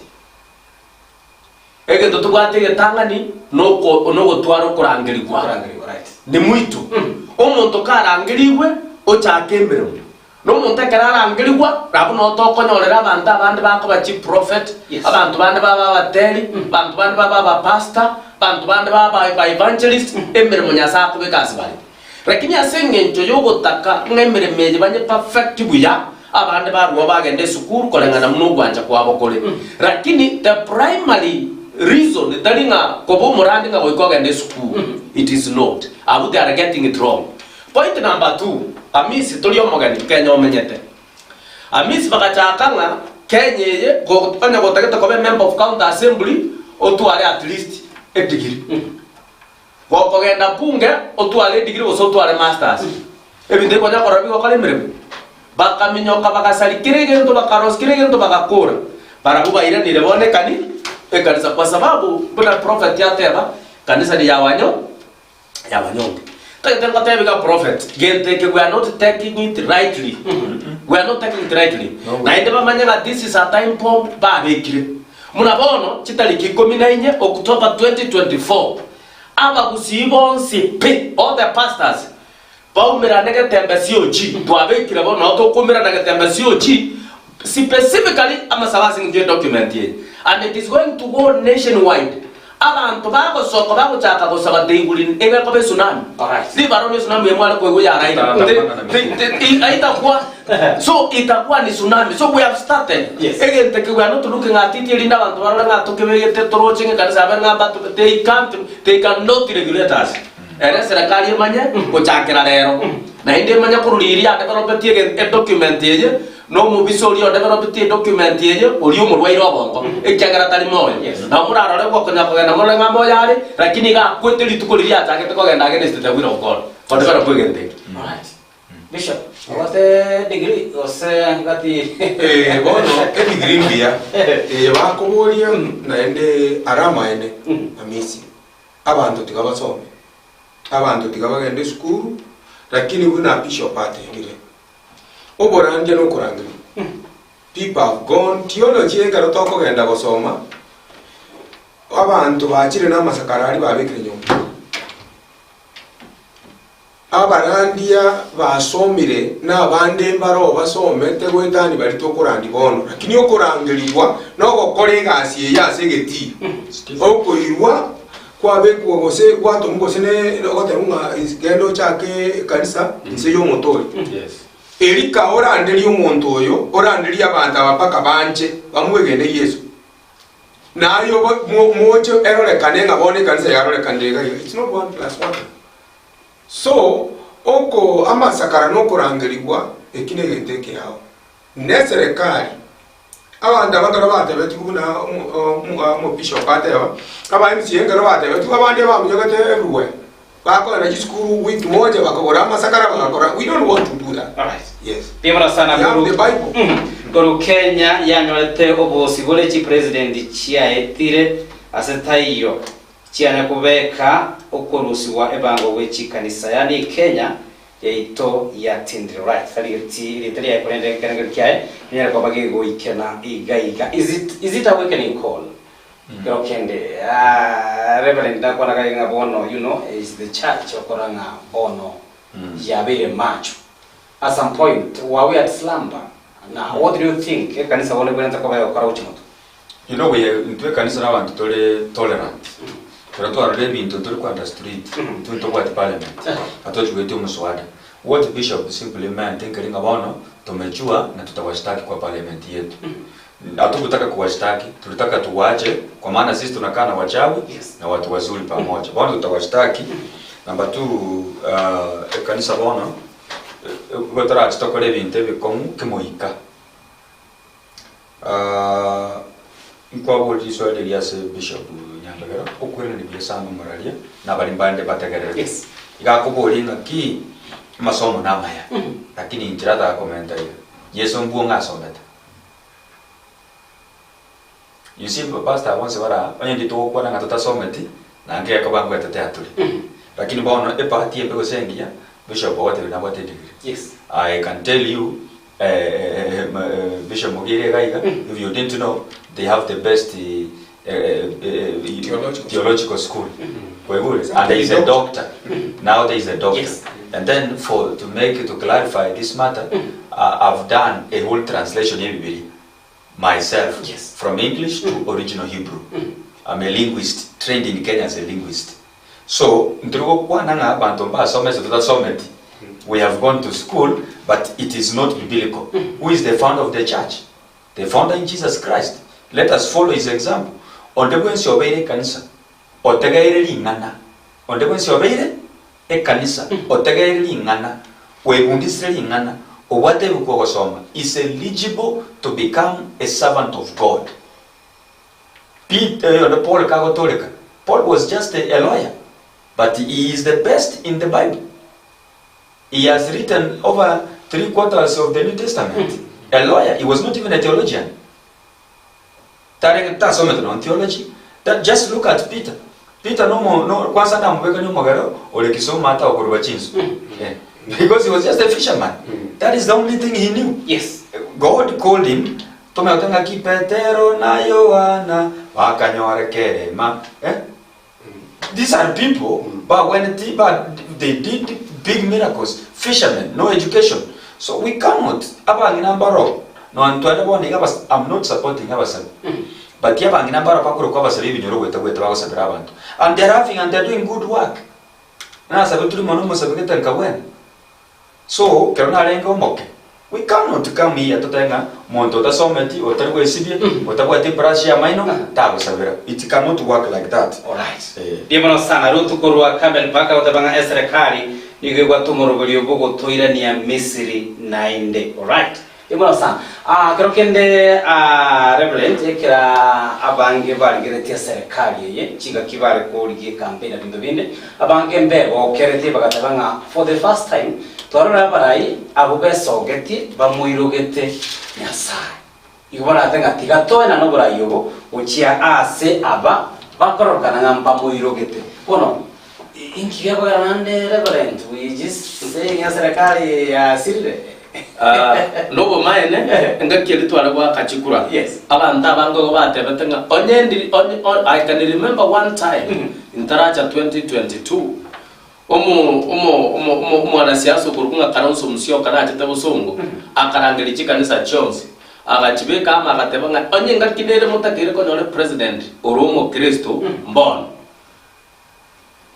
Egento tobwate egetang'ani noko nogotwara okorangerigwa. Nimoito. Omonto karangerigwe, ochake emeremo. Na omonto ekero arangerigwa, nabo noo tokonyorera abanto abande bakoba chiprofet, abanto bande babe abateri, abanto bande babe abapastor, abanto bande babe ba evangelist, emeremo Nyasae akobeka ase bare. Lakini ase engencho y'ogotaka ng'a emeremo eye banye perfect buya, abande barwao bagenda esukuru koreng'ana buna ogwancha kwabo kore. Lakini the primary reason tari ng'a koba omorandi ng'a goika ogende esukuru, it is not. Abwo they are getting it wrong. Point number two, Amisi tori omogeni Kenya omenyete. Amisi bagachaka ng'a Kenya eye go onye gotagete koba emember of county assembly otware at least edegree. Gokogenda bunge otware edigiri gose otware masters, ebinto ebi konya korora bigokora emeremo. Bakaminyoka bagasaria kera egento bakarosia kera egento bagakora. Barabwo bairanire bono ekani ekanisa kwa sababu buna prophet ateba kanisa ni ya wanyo ya wanyonge. Tagete ngotebi iga prophet gento eke we are not taking it rightly. We are not taking it rightly. Naende bamanye ng'a this is a time bomb babekire. Buna bono chitariki ikomi na inye October 2024, abagusii bonsi pi, all the pastors, baumerane getembe COG, twabekire bono nao tokoumerana getembe COG, specifically amasabo ase eng'encho ye document eye, and it is going to go nationwide, abanto bagosoka bagochaka gosaba teiguri egekoba etsunami, ribaroria etsunami eye mware koigwa ya Raila, itakuwa So itakuwa ni tsunami. So we have started. Yes. Egento eke we are not looking at it erinde abanto barore ng'a tokebegete toroche ng'a ekanisa yabe ng'a but they can't they cannot regulate us. Ere eserekari emanye gochakera rero. Naende emanye korwa riria adevelopetie ege edocument eye, na omobisa oria odevelopetie edocument eye, oria omorwaire obongo, ekiagera tari moyo. Nabo morarore gokonya kogenda morore ng'a moyo are, lakini iga akwete rituko riria achagete kogenda against the will of God, kodevelop egento eke. Alright. Bishop, obwate degree gose gati? Eh, bono edigiri mbuya eye bakoboria naende are amaene amisi abanto tiga basome abanto tiga bagende esukuru lakini buna bishop atebire oborandia nokorangeria people have gone theology ekero tokogenda gosoma abanto bachire na amasakara aria babekire nyomba. Abarandia basomire na abande mbaroo basomete goetania baria tokorandia bono, lakini okorangerigwa nogokora egasi eye ase egetii, okoirwa kwabekwa gose gwatomwa gose ne ogotebwa ng'a genda ochake ekanisa inse y'omote oria. Eri ka oranderie omonto oyo, oranderie abanto aba mpaka banche bamwegene Yeso. Naye obo moche erorekane ng'a bono ekanisa yarorekanire iga iga. It's not one plus one. So, oko amasakara na okorangerigwa, eki negento ekeao. Neserekari, abanto aba ekero batebetigwe buna omobishop ateba, aba MCA ekero batebetigwe abande baminyogete everywhere, bakogenda chisukuru wiki moja bakagora amasakara bagakora, we don't want to do that. Alright. Yes. Ndimora sana We have koru the Bible. Koru Kenya yanyorete obosibore chipresident chiaetire ase taiyo Chianya kobeka okorusigwa ebango gwe chikanisa, yaani Kenya yaito yatindire. Right, tari geti erieta riaye korende ekerengerio kiaye kenyare koba gegoikena iga iga. Is it, is it awakening call? Kero kende ah, Reverend nakwana kare ng'a bono you know is the church okora ng'a bono yabeire macho. At some point were we at slumber? Na what do you think ekanisa bono ebwenerete koba egokora gochia motwe? You know we intwe ekanisa na abanto tore tolerant. Ekero twarorire ebinto ntori kwanda street, intwe ntobwati parliament, atochugeti omoswada. What bishop simply meant nkeri ng'a bono tumejua na tutawashtaki kwa parliament yetu. Hatukutaka kuwashtaki, tulitaka tuwache kwa maana sisi tunakaa na wachawi na watu wazuri pamoja. Bono tutawashtaki. Number two, ekanisa bono, igo torache tokore ebinto ebikong'u kimoika. Nkwaboria riswali riria ase Bishop Nyandogero, okwenerania buya sana omoraria na baria mbande bategererete. Yes. Iga akoboria ng'aki amasomo namaya, lakini inche rataka komenta iga, Yeso mbwo ng'a asomete. You see pastor aba bonsi bare aa, onye intwe togokwana ng'a totasometi, naende gekoba ngwetetea tore. Lakini bono ebahati embe gose engiya, Bishop ogotebia nabwate edegree. Yes. I can tell you Bishop Mogire iga iga, if you didn't know, they have the best Theological. theological school. Kwaigure? And there is a doctor. Now there is a doctor. Yes. And then for to make to clarify this matter, I've done a whole translation ya Bibilia myself Yes. from English to original Hebrew. I'm a linguist, trained in Kenya as a linguist. So, ntori gokwana ng'a abanto mbasome ase totasometi. We have gone to school, but it is not biblical. Who is the founder of the church? The founder in Jesus Christ. Let us follow his example. Onde bwensi obeire ekanisa, otegeire ring'ana. Onde bwensi obeire ekanisa, otegeire ring'ana, oebundisire ring'ana, obwate ebuku ogosoma, is eligible to become a servant of God. Peter, oyonde Paul kagotoreka, Paul was just a, a lawyer, but he is the best in the Bible. He has written over three quarters of the New Testament. A lawyer, he was not even a theologian. Tare tasomete non theology. That just look at Peter. Peter no mo no kwanza namubeka ni omogero ore Kisumu ata okoruba chinsu. Eh, Because he was just a fisherman. That is the only thing he knew. Yes. God called him Tomanyete ng'aki Petero na Yohana bakanyora ekerema eh? These are people bagwenereti ba they did big miracles, fishermen, no education. So we cannot abang'ina mbaro nonya ntware bono iga abas I'm not supporting abasabi but abang'ina mbaro bakorokwa abasabi ebinyoro goeta goeta bagosabera abanto and they are having and they are doing good work. Nasabetwe rimo nomosabi gete nkabwena. So, ekero narenge omoke, we cannot come here totebe ng'a monto otasometi, otari gwesibia, otabwati ebrush y'amaino, tagosabera. It cannot work like that. Alright. Eh. Mbuya mono sana Ruth korwa Campbell Park agoteba ng'a eserekari Nigo ebwate omoroberio bw'ogotoirania Misiri naende. Alright. Igo sana. Ah, kero kende ah, Reverend, ekera abange barigeretie eserekari eye, chingaki bare korigia ecampaign na binto binde, abange mbegokeretie bagateba ng'a for the first time twarora abarai abwo besogetie bamoirogete Nyasaye. Igo barate ng'a tiga toenane oborai obo gochia aase aba bakororokana ng'a mbamoirogete. Bono, inki gekogera naende Reverend, we just saying eserekari yasirire? Nobomaene, engaki eria tware goaka chikura, abanto abange igo batebete ng'a onye ndiri onye I can remember one time ntaracha 2022, Omo omo omo omo omwanasiasa okorokwa ng'a Kalonzo Musyoka nachete bosongo, akarangeria chikanisa chionsi, agachibeka amo agateba ng'a onye engaki nere motakeire konyora epresident ore omokristo mbono.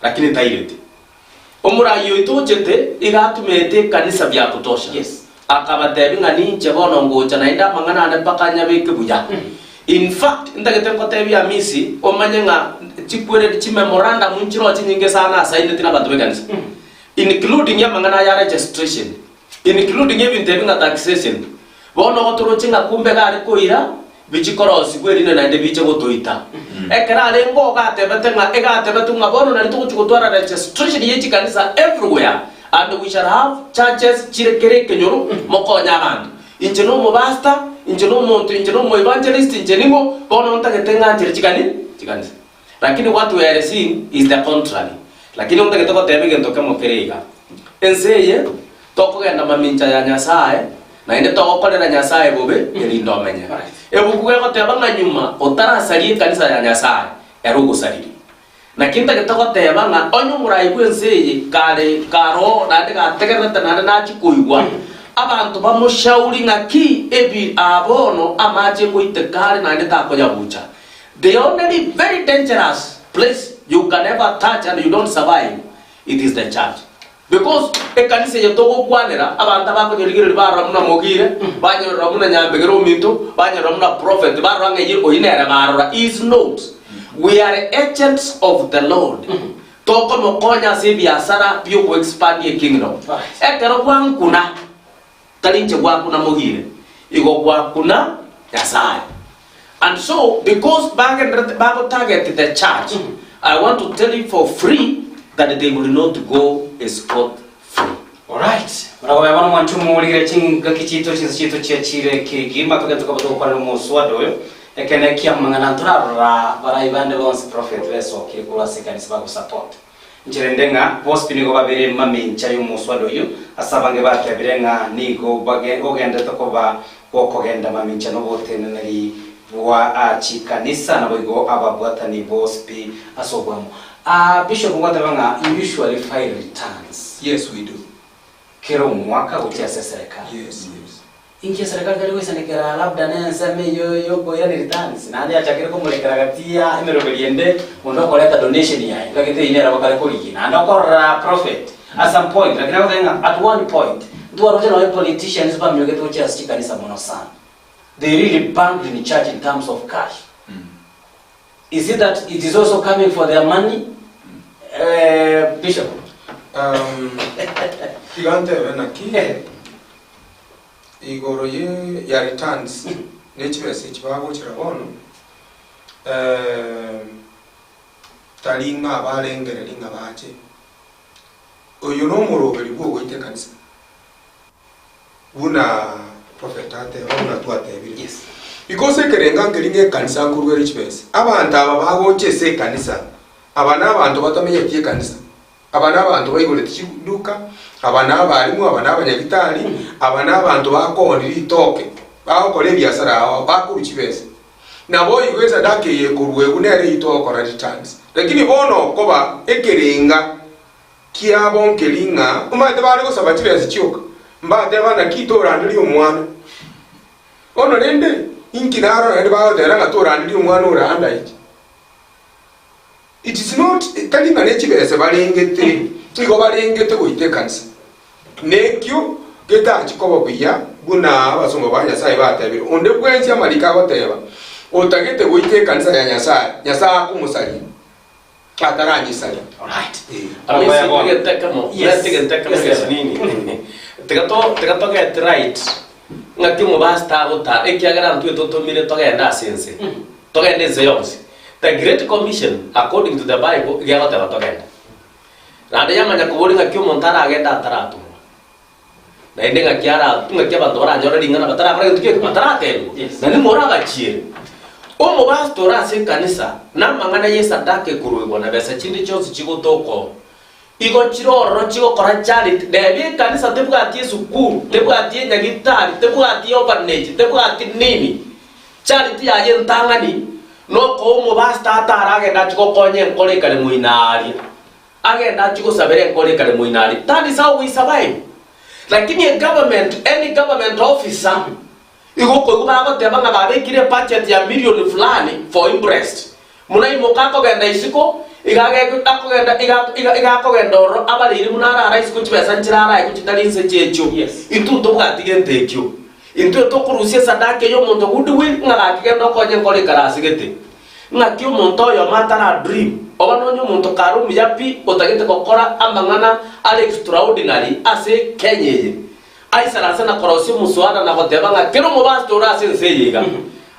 Lakini taireti. Omorai oito ochete iga atumete ekanisa bia kutosha. Akabatebia ng'a ninche bono ngocha naende amang'ana ane mpaka anyabeke buya. In fact, ntagete ngotebie Amisi, omanye ng'a chikwereri chimemorandum nchiroo chinyinge sana asaineti nabanto b'ekanisa. Including amang'ana aya registration, including ebinto ebi ng'a taxation. Bono gotoroche ng'a kumbe gare koira bichi korosigwa erinde naende biche gotoita. Ekero arenge oo gatebete ng'a egatebetwe ng'a bono nari togochi gotwara registration ye chikanisa everywhere and we shall have churches chire kera ekenyoro mokonye abanto. Inche nomopastor, inche nomonto, inche nomoevangelist, inche ning'o, bono ntagete ng'anchere chikani chikanisa. Lakini what we are seeing is the contrary. Lakini ntagete goteba egento kemo kere iga, ense eye tokogenda mamincha ya Nyasaye, naende togokorera Nyasaye bobe erinde omenye. Ebuku gegoteba ng'a nyuma otarasaria ekanisa ya Nyasaye, ere ogosaririe. Naki ntagete goteba ng'a onye omorai bw'ense eye kare karoo naende gategererete naende nachia koigwa, abanto bamoshauri ng'aki ebi aa bono amache ngoiteka are naende takoyabucha. The only very dangerous place you can ever touch and you don't survive, it is the church. Because ekanisa eye togokwanera, abanto abakonyorigereria barora buna Mogire, banyorora buna Nyambegera ominto, banyorora buna prophet, barora ng'a eye oyio nere barora. He is not. We are agents of the Lord. Tokomokonya ase ebiasara biogoexpand ekingdom. Ekero gwankuna, tari inche gwakuna Mogire, igo gwakuna Nyasaye. And so because bagenderete bagotarget the church, I want to tell you for free that they will not go scot free. Alright. Muragobe bono mwanche omorigere chingaki chiito chinse chiito chiachire kegima togende tokoba togokwanera omoswada oyo ekene kiamang'ana ntorarora barai bande bonsi prophet besokire korwa ase ekanisa bagosupport Inche rende ng'a bonsi pi nigo babere mamincha y'omoswada oyio, ase abange batebire ng'a nigo bage ogenderete koba gokogenda mamincha noboteneneri bwa chikanisa, naboigo ababwatani bonsi pi ase obwamo. Aa Bishop ngoteba ng'a you usually file returns. Yes we do. Kera omwaka gochia ase eserekari. Yes yes. Inki eserekari tari goisanekera labda nensemo eyio yokoirania returns naende yachakire komorekera gati ya emeroberi ende onde okoreta donation yaye ntagete eyio nere bakare korigia naende okorora prophet at some point lakini agoteba ng'a at one point ntwaroche nonye politicians bamiogete gochia ase chikanisa mono sana they really banked in church in terms of cash is it that it is also coming for their money eh, bishop Um, tiga ntebe naki Igoro ye ya returns ne chibesa echi bagochera bono tari ng'a abarengereri ng'a bache. Oyo nomoroberi bwogoita ekanisa buna prophet ateba buna twatebire. Because ekerenga nkeri ng'a ekanisa nkorwa ere chibesa. Abanto aba bagocha ase ekanisa aba nabanto batamenyeti ekanisa. Aba nabanto baigorete chiduka, aba nabarimu, aba nabanyagitari, aba nabanto bakoonia ritoke, bagokora ebiasara ao, bakorwa chibesa. Naboigo esadaka eye ekoruegwa nere eyio togokora returns. Lakini bono okoba ekerenga kiabo nkeri ng'a omanyete bare gosaba chibesa chioka, mbateba naki toranderie omwana. Bono rende inki narora naende bagoteba ng'a toranderie omwana ore under age. It is not, tari ng'a ne chibesa barengete, nigo barengete goita ekanisa. Nekio getachi koba buya buna abasomba ba Nyasae batebire, onde bwensi amariko agoteba, otagete goita ekanisa ya Nyasae, Nyasae akomosaria. Ataranyisaria. Tiga to tiga to get right ng'aki omopastor agotara ekiagera intwe totomire togende ase ense togende ense yonsi. The great commission according to the bible iga egoteba togende. Naende yamanya koboria ng'aki omonto aragende ataratomwa. Naende ng'aki ara ng'aki abanto baranyore ring'ana batarakora gento kende, bataratebiwa, na ning'o orabachiere? Omobasta ore ase ekanisa, na amang'ana y'esadaka ekoruegwa, na besa chinde chionsi chigotoka oo, igo chire ororo chigokora charity. Reba ekanisa tebwati esukuru, tebwati enyagitari, tebwati orphanage, tebwati nini. Charity yaye entang'ani nokoa omobasta ataragende achie gokonya enkoro ekare moino aaria. Agende achie gosabera enkoro ekare moino aria. That is how we survive. Lakini e government, any government officer, igo okoigwa bagoteba ng'a babekire ebudget ya million fulani for imprest. Buna imoka akogenda isiko, iga age akogenda iga iga iga akogenda ororo abareire buna arara isiko chibesa nchire araegwe chitari inse chiechio. Intwe ntobwati gento ekio. Intwe tokorusia esadaka eye omonto goodwill ng'a gaki genda okonye enkoro ekare ase gete. Ng'aki omonto oyomo atara dream, oba nonye omonto kare omuya pi otagete gokora amang'ana are extraordinary ase Kenya eye, aisaranse na korosia omoswada na goteba ng'a kera omobasta ore ase ense eye iga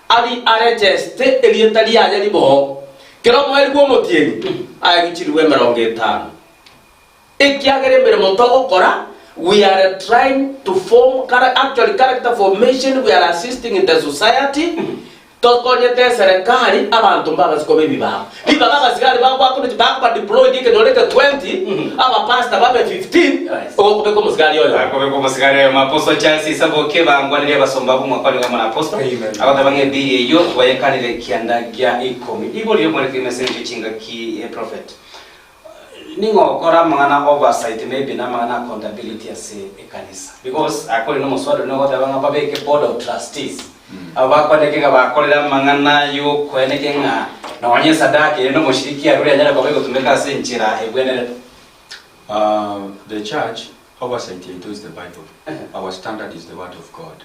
ari aregeste erieta riaye riboho, kera omoerio bw'omotienyi aegwe chilifu emerongo etano. Ekiagera emeremo togokora, we are trying to form actually character formation, we are assisting in the society, tokonyete eserekari abanto mbabase koba ebibago. Ribaga abasigari bagoakwa bakoba deployed ekenyoro eke 20, abapastor babe 15, ogokobeka omosigari oyomo. Akobeka omosigari oyomo. Apostle Charles Isaboke bangwanirie abasomba abwo mwakwanire amo na Apostle, agoteba ng'a ebiri eyio bayekanire kianda gia ikomi. Riborio riomoreke ime ase engencho chingaki prophet. Ning'o okora amang'ana oversight maybe na amang'ana accountability ase ekanisa because according na omoswada oria nogoteba ng'a babeke board of trustees abo bakwaneke ng'a bakorire amang'ana yokoeneke ng'a nonye esadaka ere na omoshiriki arure anyare koba egotumeka ase enchera ebwenerete. The church oversight yaito is the bible, our standard is the word of God.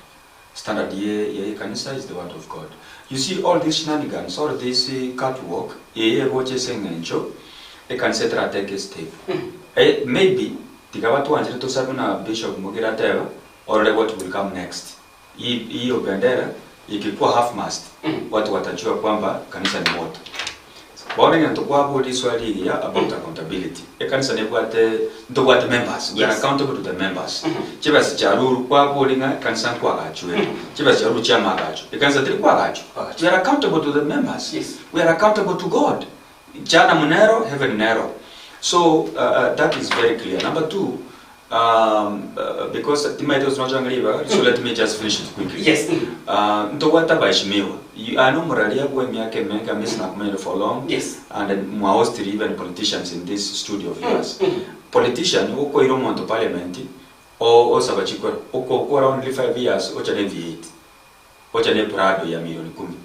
Standard ye ye ekanisa is the word of God. You see all these shenanigans, all this cat walk, eye egocha ase eng'encho ekanisa etaratake a step. Eh, maybe tiga batwanchire tosabe buna Bishop Mogire ateba, orore what will come next. Hii hiyo bendera ikikuwa half mast, watu watajua kwamba kanisa ni moto. Bono egento kwaboria riswali rigiya about accountability. Ekanisa nebwate ntobwate members, we are accountable to the members. Chibesa chiarurwe kwaboria ng'a ekanisa nkoagachwa ere, chibesa chiarurwe chiamagacho, ekanisa teri koagachwa. We are accountable to the members, we are accountable to God. Jahannam nero, heaven nero. So that is very clear. Number two, Because timaete gose nochanga ribaga, so let me just finish it quickly. Yes. Ntobwate abaheshimiwa. You- Aye nomoraria bwa emiaka emenge, Hamisi nakomanyire for long. Yes. And mwahostire even politicians in this studio of yours. Politician okoira omonto parliament, o- osaba chikura, okokora only 5 years ocha ne V8, ocha ne Prado ya milioni kumi.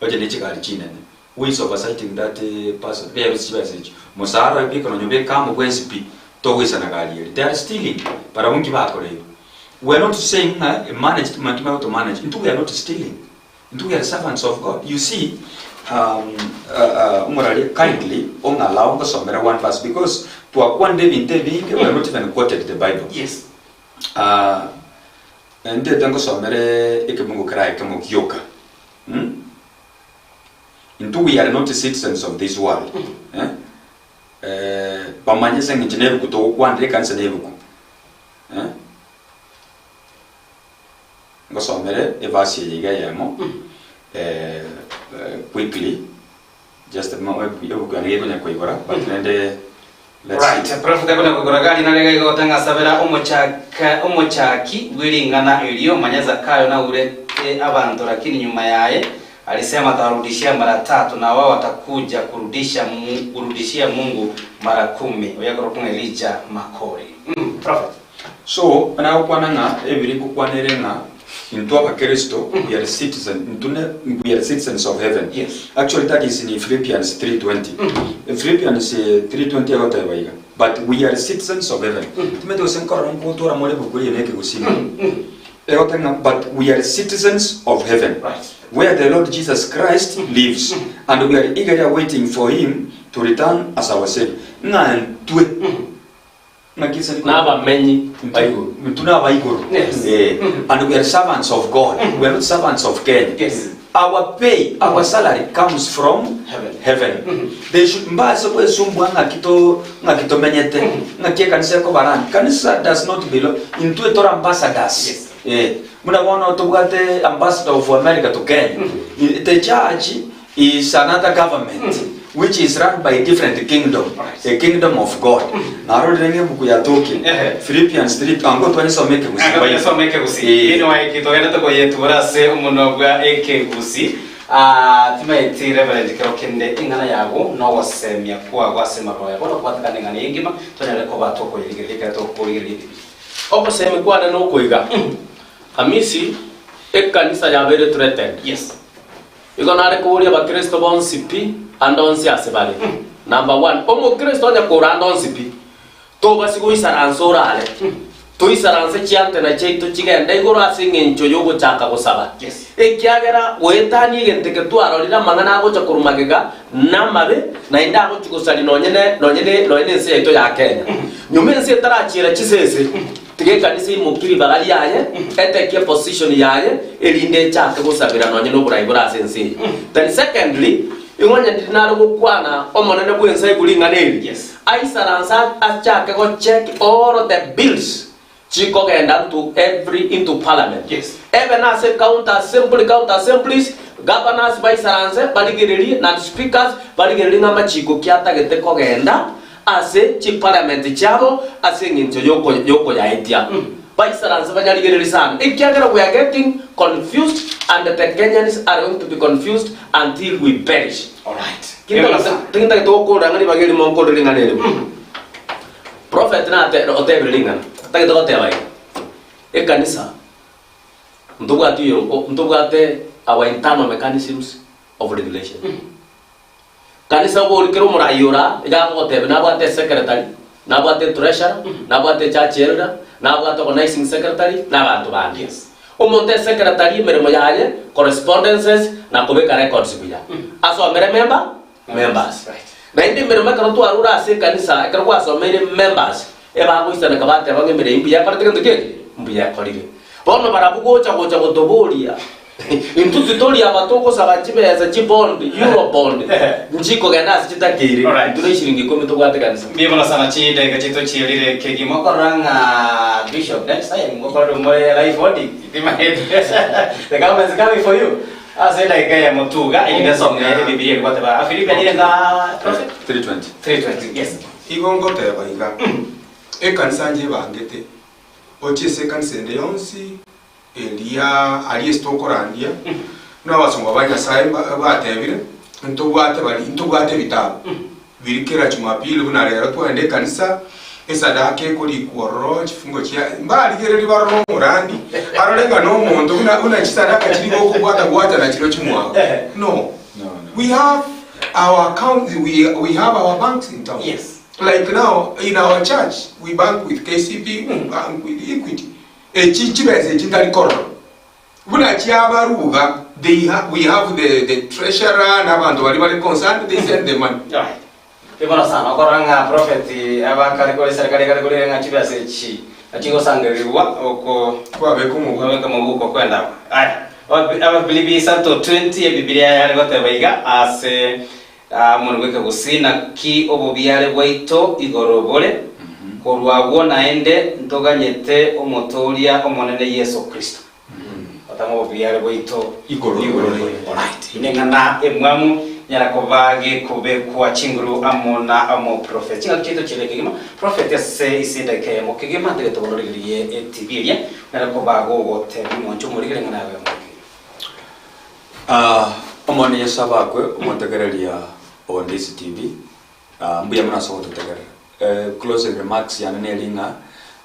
Ocha ne chigari chinene. Who is oversighting that person? Riarusi chibesa echio. Mosara oye bika nonya obeke amo bwensi pi, togoisana gari eria. They are stealing. Barabwo nki bakora igo? We are not saying ng'a manage, manki mara to manage. Intwe we are not stealing. Intwe we are servants of God. You see, um, uh, uh, omorari kindly ong'alao ngosomere one verse because twakwanire ebinto ebinge, we have not even quoted the Bible. Yes. Ntete ngosomere ekebungo keraye ekemo gioka. Intwe we are not citizens of this world. Eh? Eh, bamanye ase eng'encho nebuku togokwanera ekanisa nebuku. Eh? Ngosomere evasi eye iga eyemo eh, eh, quickly just ebuku yane gekonya koigora but rende let's Right, see. Prophet akonya koigora gari nare gaiga gotanga asabera omochaka omochaki bw'ering'ana erio manya Zakayo naurete abanto lakini nyuma yaye alisema atarudishia mara tatu na wao watakuja kurudisha mu, kurudishia Mungu mara kumi oyo akorokwa ng'a Elijah Makori. Prophet. So, nagokwana ng'a ebiri ngokwanere ng'a intwe abakristo we are citizen intwe ne we are citizens of heaven. Yes. Actually that is in Philippians 3:20. Philippians 3:20 egoteba iga, but we are citizens of heaven. Timanyeti gose nkorora nkotora more ebuku eye na ekegusii mono. Egoteba ng'a but we are citizens of heaven Right. where the Lord Jesus Christ lives and we are eagerly awaiting for him. To return as our Saviour, ng'a ntwe, ng'aki ase riko- Nabamenyi ba igoro. Intwe naba igoro. Yes. Eh, and we are servants of God. We are not servants of Kenya. Yes. Our pay, our salary comes from Heaven. heaven. They should mbase kwesumbua ng'aki to ng'aki tomenyete ng'aki ekanisa ekobarani kanisa does not belong intwe tore ambassadors Yes. eh buna bono tobwate ambassador of America to Kenya the church is another government which is run by a different kingdom a kingdom of God narorire ng'a ebuku yatokire Ehe. Philippians 3 ango twanyesoma ekegusii Anga Bible. twanyesoma ekegusii. Eh. Ino waiki togenete koyetura ase omonwa bwa ekegusii. Ah, timaeti Reverend kero kende eng'ana yago nogosemia kwago ase amarogo bono kwatekana eng'ana engima tonyare koba tokoyerigereria ekero tokorigereria ebibiria. Ogosemi kwane nokoiga Hamisi ekanisa yabeire threatened. Yes. Igo nare koboria abakristo bonsi pi ande onsi ase bare. Number one, omokristo onye kore ande onsi pi, tobasi goisaransa orare. Toisaranse chiantena chiaito chigende igoro ase eng'encho y'ogochaka gosaba. Yes. Ekiagera goetania egento eke twarorire amang'ana agocha korwa magega namabe, naende agochia gosaria nonye ne nonye ne nonye nense yaito ya Kenya. Nyuma ense etarachiera chisese, tiga ekanisa eimokie ribaga riaye, etekie position yaye, erinde echake gosabera nonye noborai bore ase ense eye. Then secondly, igo onye ndiri nare gokwana omonene bw'ense aigwe ring'ana eri, Yes. aisaranse achake gocheck all the bills chikogenda into every into parliament. Yes. Ebe nase county assembly, county assemblies, governors baisaranse barigererie na speakers barigererie ng'a amachiko ki atagete kogenda ase chiparliament chiabo ase eng'encho yoko yokoyaetia. Baisaranse banyarigererie sana ekiagera we are getting confused and the Kenyans are going to be confused until we perish. Alright. Tintagete gokorera ng'a ribaga erimo nkorere ring'ana erimo. Prophet nate otebire ring'ana, tagete goteba iga, ekanisa ntobwate oyo ntobwate our internal mechanisms of regulation. Kanisa obori kera omorai ora iga agogotebia nabwate esecretary, nabwate etreasurer, nabwate echurch elder, nabwate organizing secretary, na abanto bande. Yes. Omonto esecretary emeremo yaye correspondences na kobeka records buya. Asomere member, members. Right. Naende emeremo ekero twarure ase ekanisa ekero gwasomeire members ebagoisaneka bateba ng'a emeremo mbuya ekorete gento ki'eke mbuya ekorire. Bono barabwo gocha gocha gotoboria intwe titori aba togosaba chibesa chibond, euro bond nchikogenda ase chitakeire Alright. intwe na eshiringi ikomi tobwate ekanisa. Mbuya mono sana chidakika chiaito chierire kegima okorora ng'a Bishop next time ngokorere more live audit timaeti the government is coming for you ase edakika eyemo tuga erinde nsome ebibilia egoteba Afilipi nire nga prophet 320 320 yes Igo ngoteba iga, ekanisa njebangete, ochie ase ekanisa ende yonsi eria aria ase tokorandia, buna abasomba ba Nyasaye ba- batebire, ntobwate bari ntobwate ebitabu biri kera Jumapili buna rero twagenda ekanisa, esadaka ekorikwa ororo, chifungo chia mbarigereria barore omorandi, arore ng'a na omonto buna buna chisadaka chiri gokobwata bwata nachiro chimwago. No. No, no. We have our accounts, we, we have our banks in town. Yes. Like now, in our church, we bank with KCB, we bank with Equity. Echi chibesa echi ntari korora. Buna chiabaruga, they ha, we have the, the treasurer n'abanto bari bari concerned, they send the money. Right. Mbuya mono sana okorora ng'a prophet abakare kore serikali ekare korire ng'a chibesa echi chigosangererigwa oko Kwabeka omobuko. kwabeka omobuko kwenda aya Abafilipi isato 20 ebibilia yare goteba iga ase ah, omonto bweke gusii naki obobiare bwaito igoro bore korwa abwo naende ntoganyete omotoria omonene Yeso Kristo otama obobiare bwaito Igoro igoro bore. Alright. Ine ng'ana emwamu nyara koba gekobekwa chinguru amo na amo prophet ching'aki chiaito chire kegima prophet ase ase edakika eyemo kegima ntagete bono origererie etv eria nyara koba gogotebia omonche omorigere ng'ana yago yamo kegima Ah, omone Yesu abakwe omotegereria o Ndisi TV Ah, mbuya mono ase ogototegerera Eh, closing remarks yane neri ng'a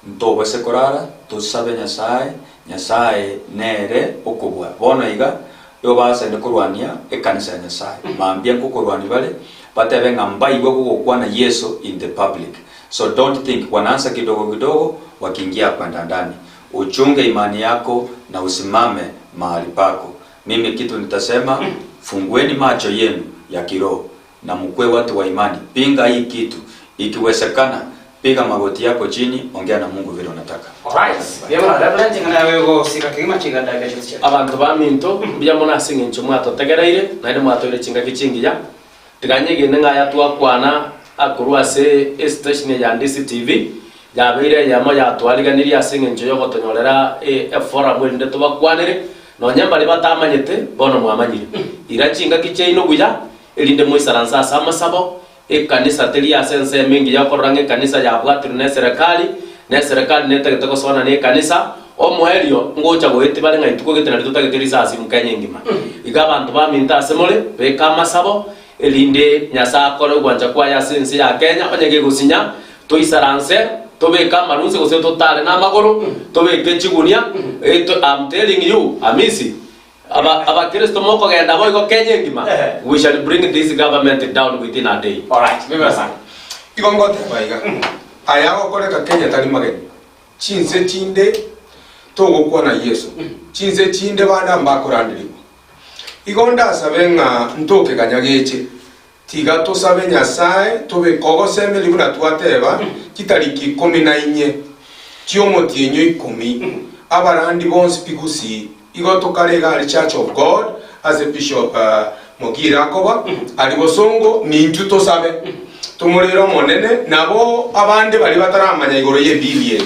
ntobase korara tosabe Nyasaye Nyasaye nere okobua bono iga igo basaine korwania ekanisa ya Nyasaye mambia nkokorwania bare batebe ng'a mbaigwe gogokwana Yeso in the public so don't think wanaanza kidogo kidogo wakiingia kwenda ndani uchunge imani yako na usimame mahali pako mimi kitu nitasema fungueni macho yenu ya kiroho. Na mukue watu wa imani, pinga hii kitu, ikiwezekana piga magoti yako chini, ongea na Mungu vile unataka. Abanto baminto, mbuya mono ase engencho mwatotegereire, naende mwatoire chingaki chingiya. Tiga nyegene ng'a aya twakwana korwa ase estation eye ya Ndisi TV, yabeire eyemo yatwariganirie ase engencho yogotonyorera eforum erinde tobakwanere, Nonya mbaria batamanyete, bono mwamanyire. Ira chingaki chiaino buya, erinde moisaranse ase amasabo. Ekanisa teri ase ensemo engiya okorora ng'a ekanisa yabwatirwe neserekari, na eserekari netagete gosoana nekanisa. Omoerio ngocha goetia bare ng'a ituko gete nario totagete risasi Kenya engima. Iga abanto baminto ase more, beka amasabo, erinde Nyasae akore ogwancha kwaye ase ense ya Kenya, onye gegosinya, Toisaranse, tobeke amarunse gose totare namagoro, tobeke chigunia, I'm telling you, Amisi, aba abakristo mokogenda boigo Kenya engima, we shall bring this government down within a day. Alright, bibera sana. Igo ngoteba iga, aya agokoreka Kenya tari mageni. Chinse chinde togokwana Yeso, chinse chinde bande mbakoranderigwa. Igo ndasabe ng'a ntoke kanya geche, Tiga tosabe Nyasae tobeke ogosemeria buna twateba chitariki ikomi na inye chi'omotienyi o ikomi, abarandi bonsi pi Gusii. Igo tokare iga aria Church of God ase Bishop Mogire akoba aria bosongo, ninchu tosabe tomorere Omonene nabo abande baria bataramanya igoro y'ebili eye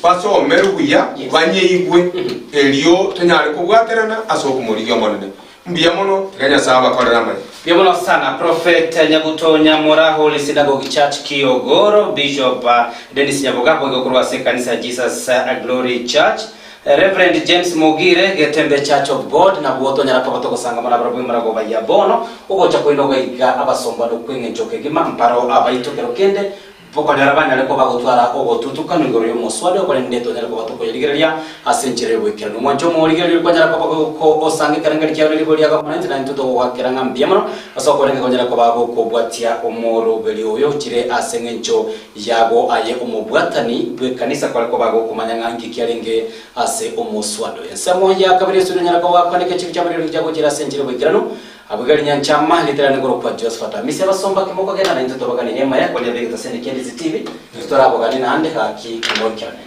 basomerwe buya banyeigwe erio tonyare kobwaterana ase okomorigia Omonene. Mbuya mono, tiga Nyasae abakorere amaya. Mbuya mono sana Prophet Nyabuto Nyamora Holy Synagogue Church Kiogoro, Bishop Dennis Nyaboga boigo korwa ase ekanisa ya Jesus Glory Church, Reverend James Mogire Getembe Church of God nabwo tonyara koba togosanga mono abarabwo emaragoba ya bono ogocha kwaino gaiga abasomba nokweng'encho kegima mparo abaito kero kende Bokonyora banyare koba gotwara ogotutukanu igoro y'omoswada okorende tonyare koba tokoyerigereria ase enchera y'oboikeranu. Omwancho omorigereria oria kwanyara koba gokosanga ekerengeri kiao neribo riago amo naintwe, naintwe togogoakera ng'a mbuya mono ase okorenge konyara koba gokobwatia omoroberi oyo ochire ase engencho yago aye omobwatani bw'ekanisa kware koba gokomanya ng'a inki kiarenge ase omoswada oyo. Ensemo ya kabere Yeso nonyara koba gakwaneka echibi chi'amariogi chiagochira ase enchera y'oboikeranu. Abwo iga rinyanchama riterane korokwa Josephat Amisi abasomba ki mokogenda naintwe tobaganirie amaya koria begete ase eneki ya Ndizi TV titoraboganie naende gaki moikerane.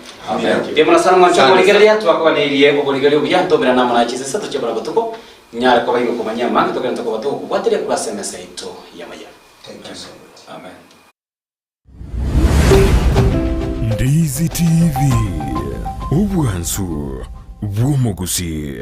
Mbuya mono sana mwanche omorigereria twakoganeirie oborigereria obuya ntomerane amo naye chinsa isato chia buna botuko nyare koba ingokomanyia amange togende tokoba togokobwatiria korwa ase emesa yaito y'amaya. Thank you so much. Amen. Ndizi TV, obwansu bw'omogusii.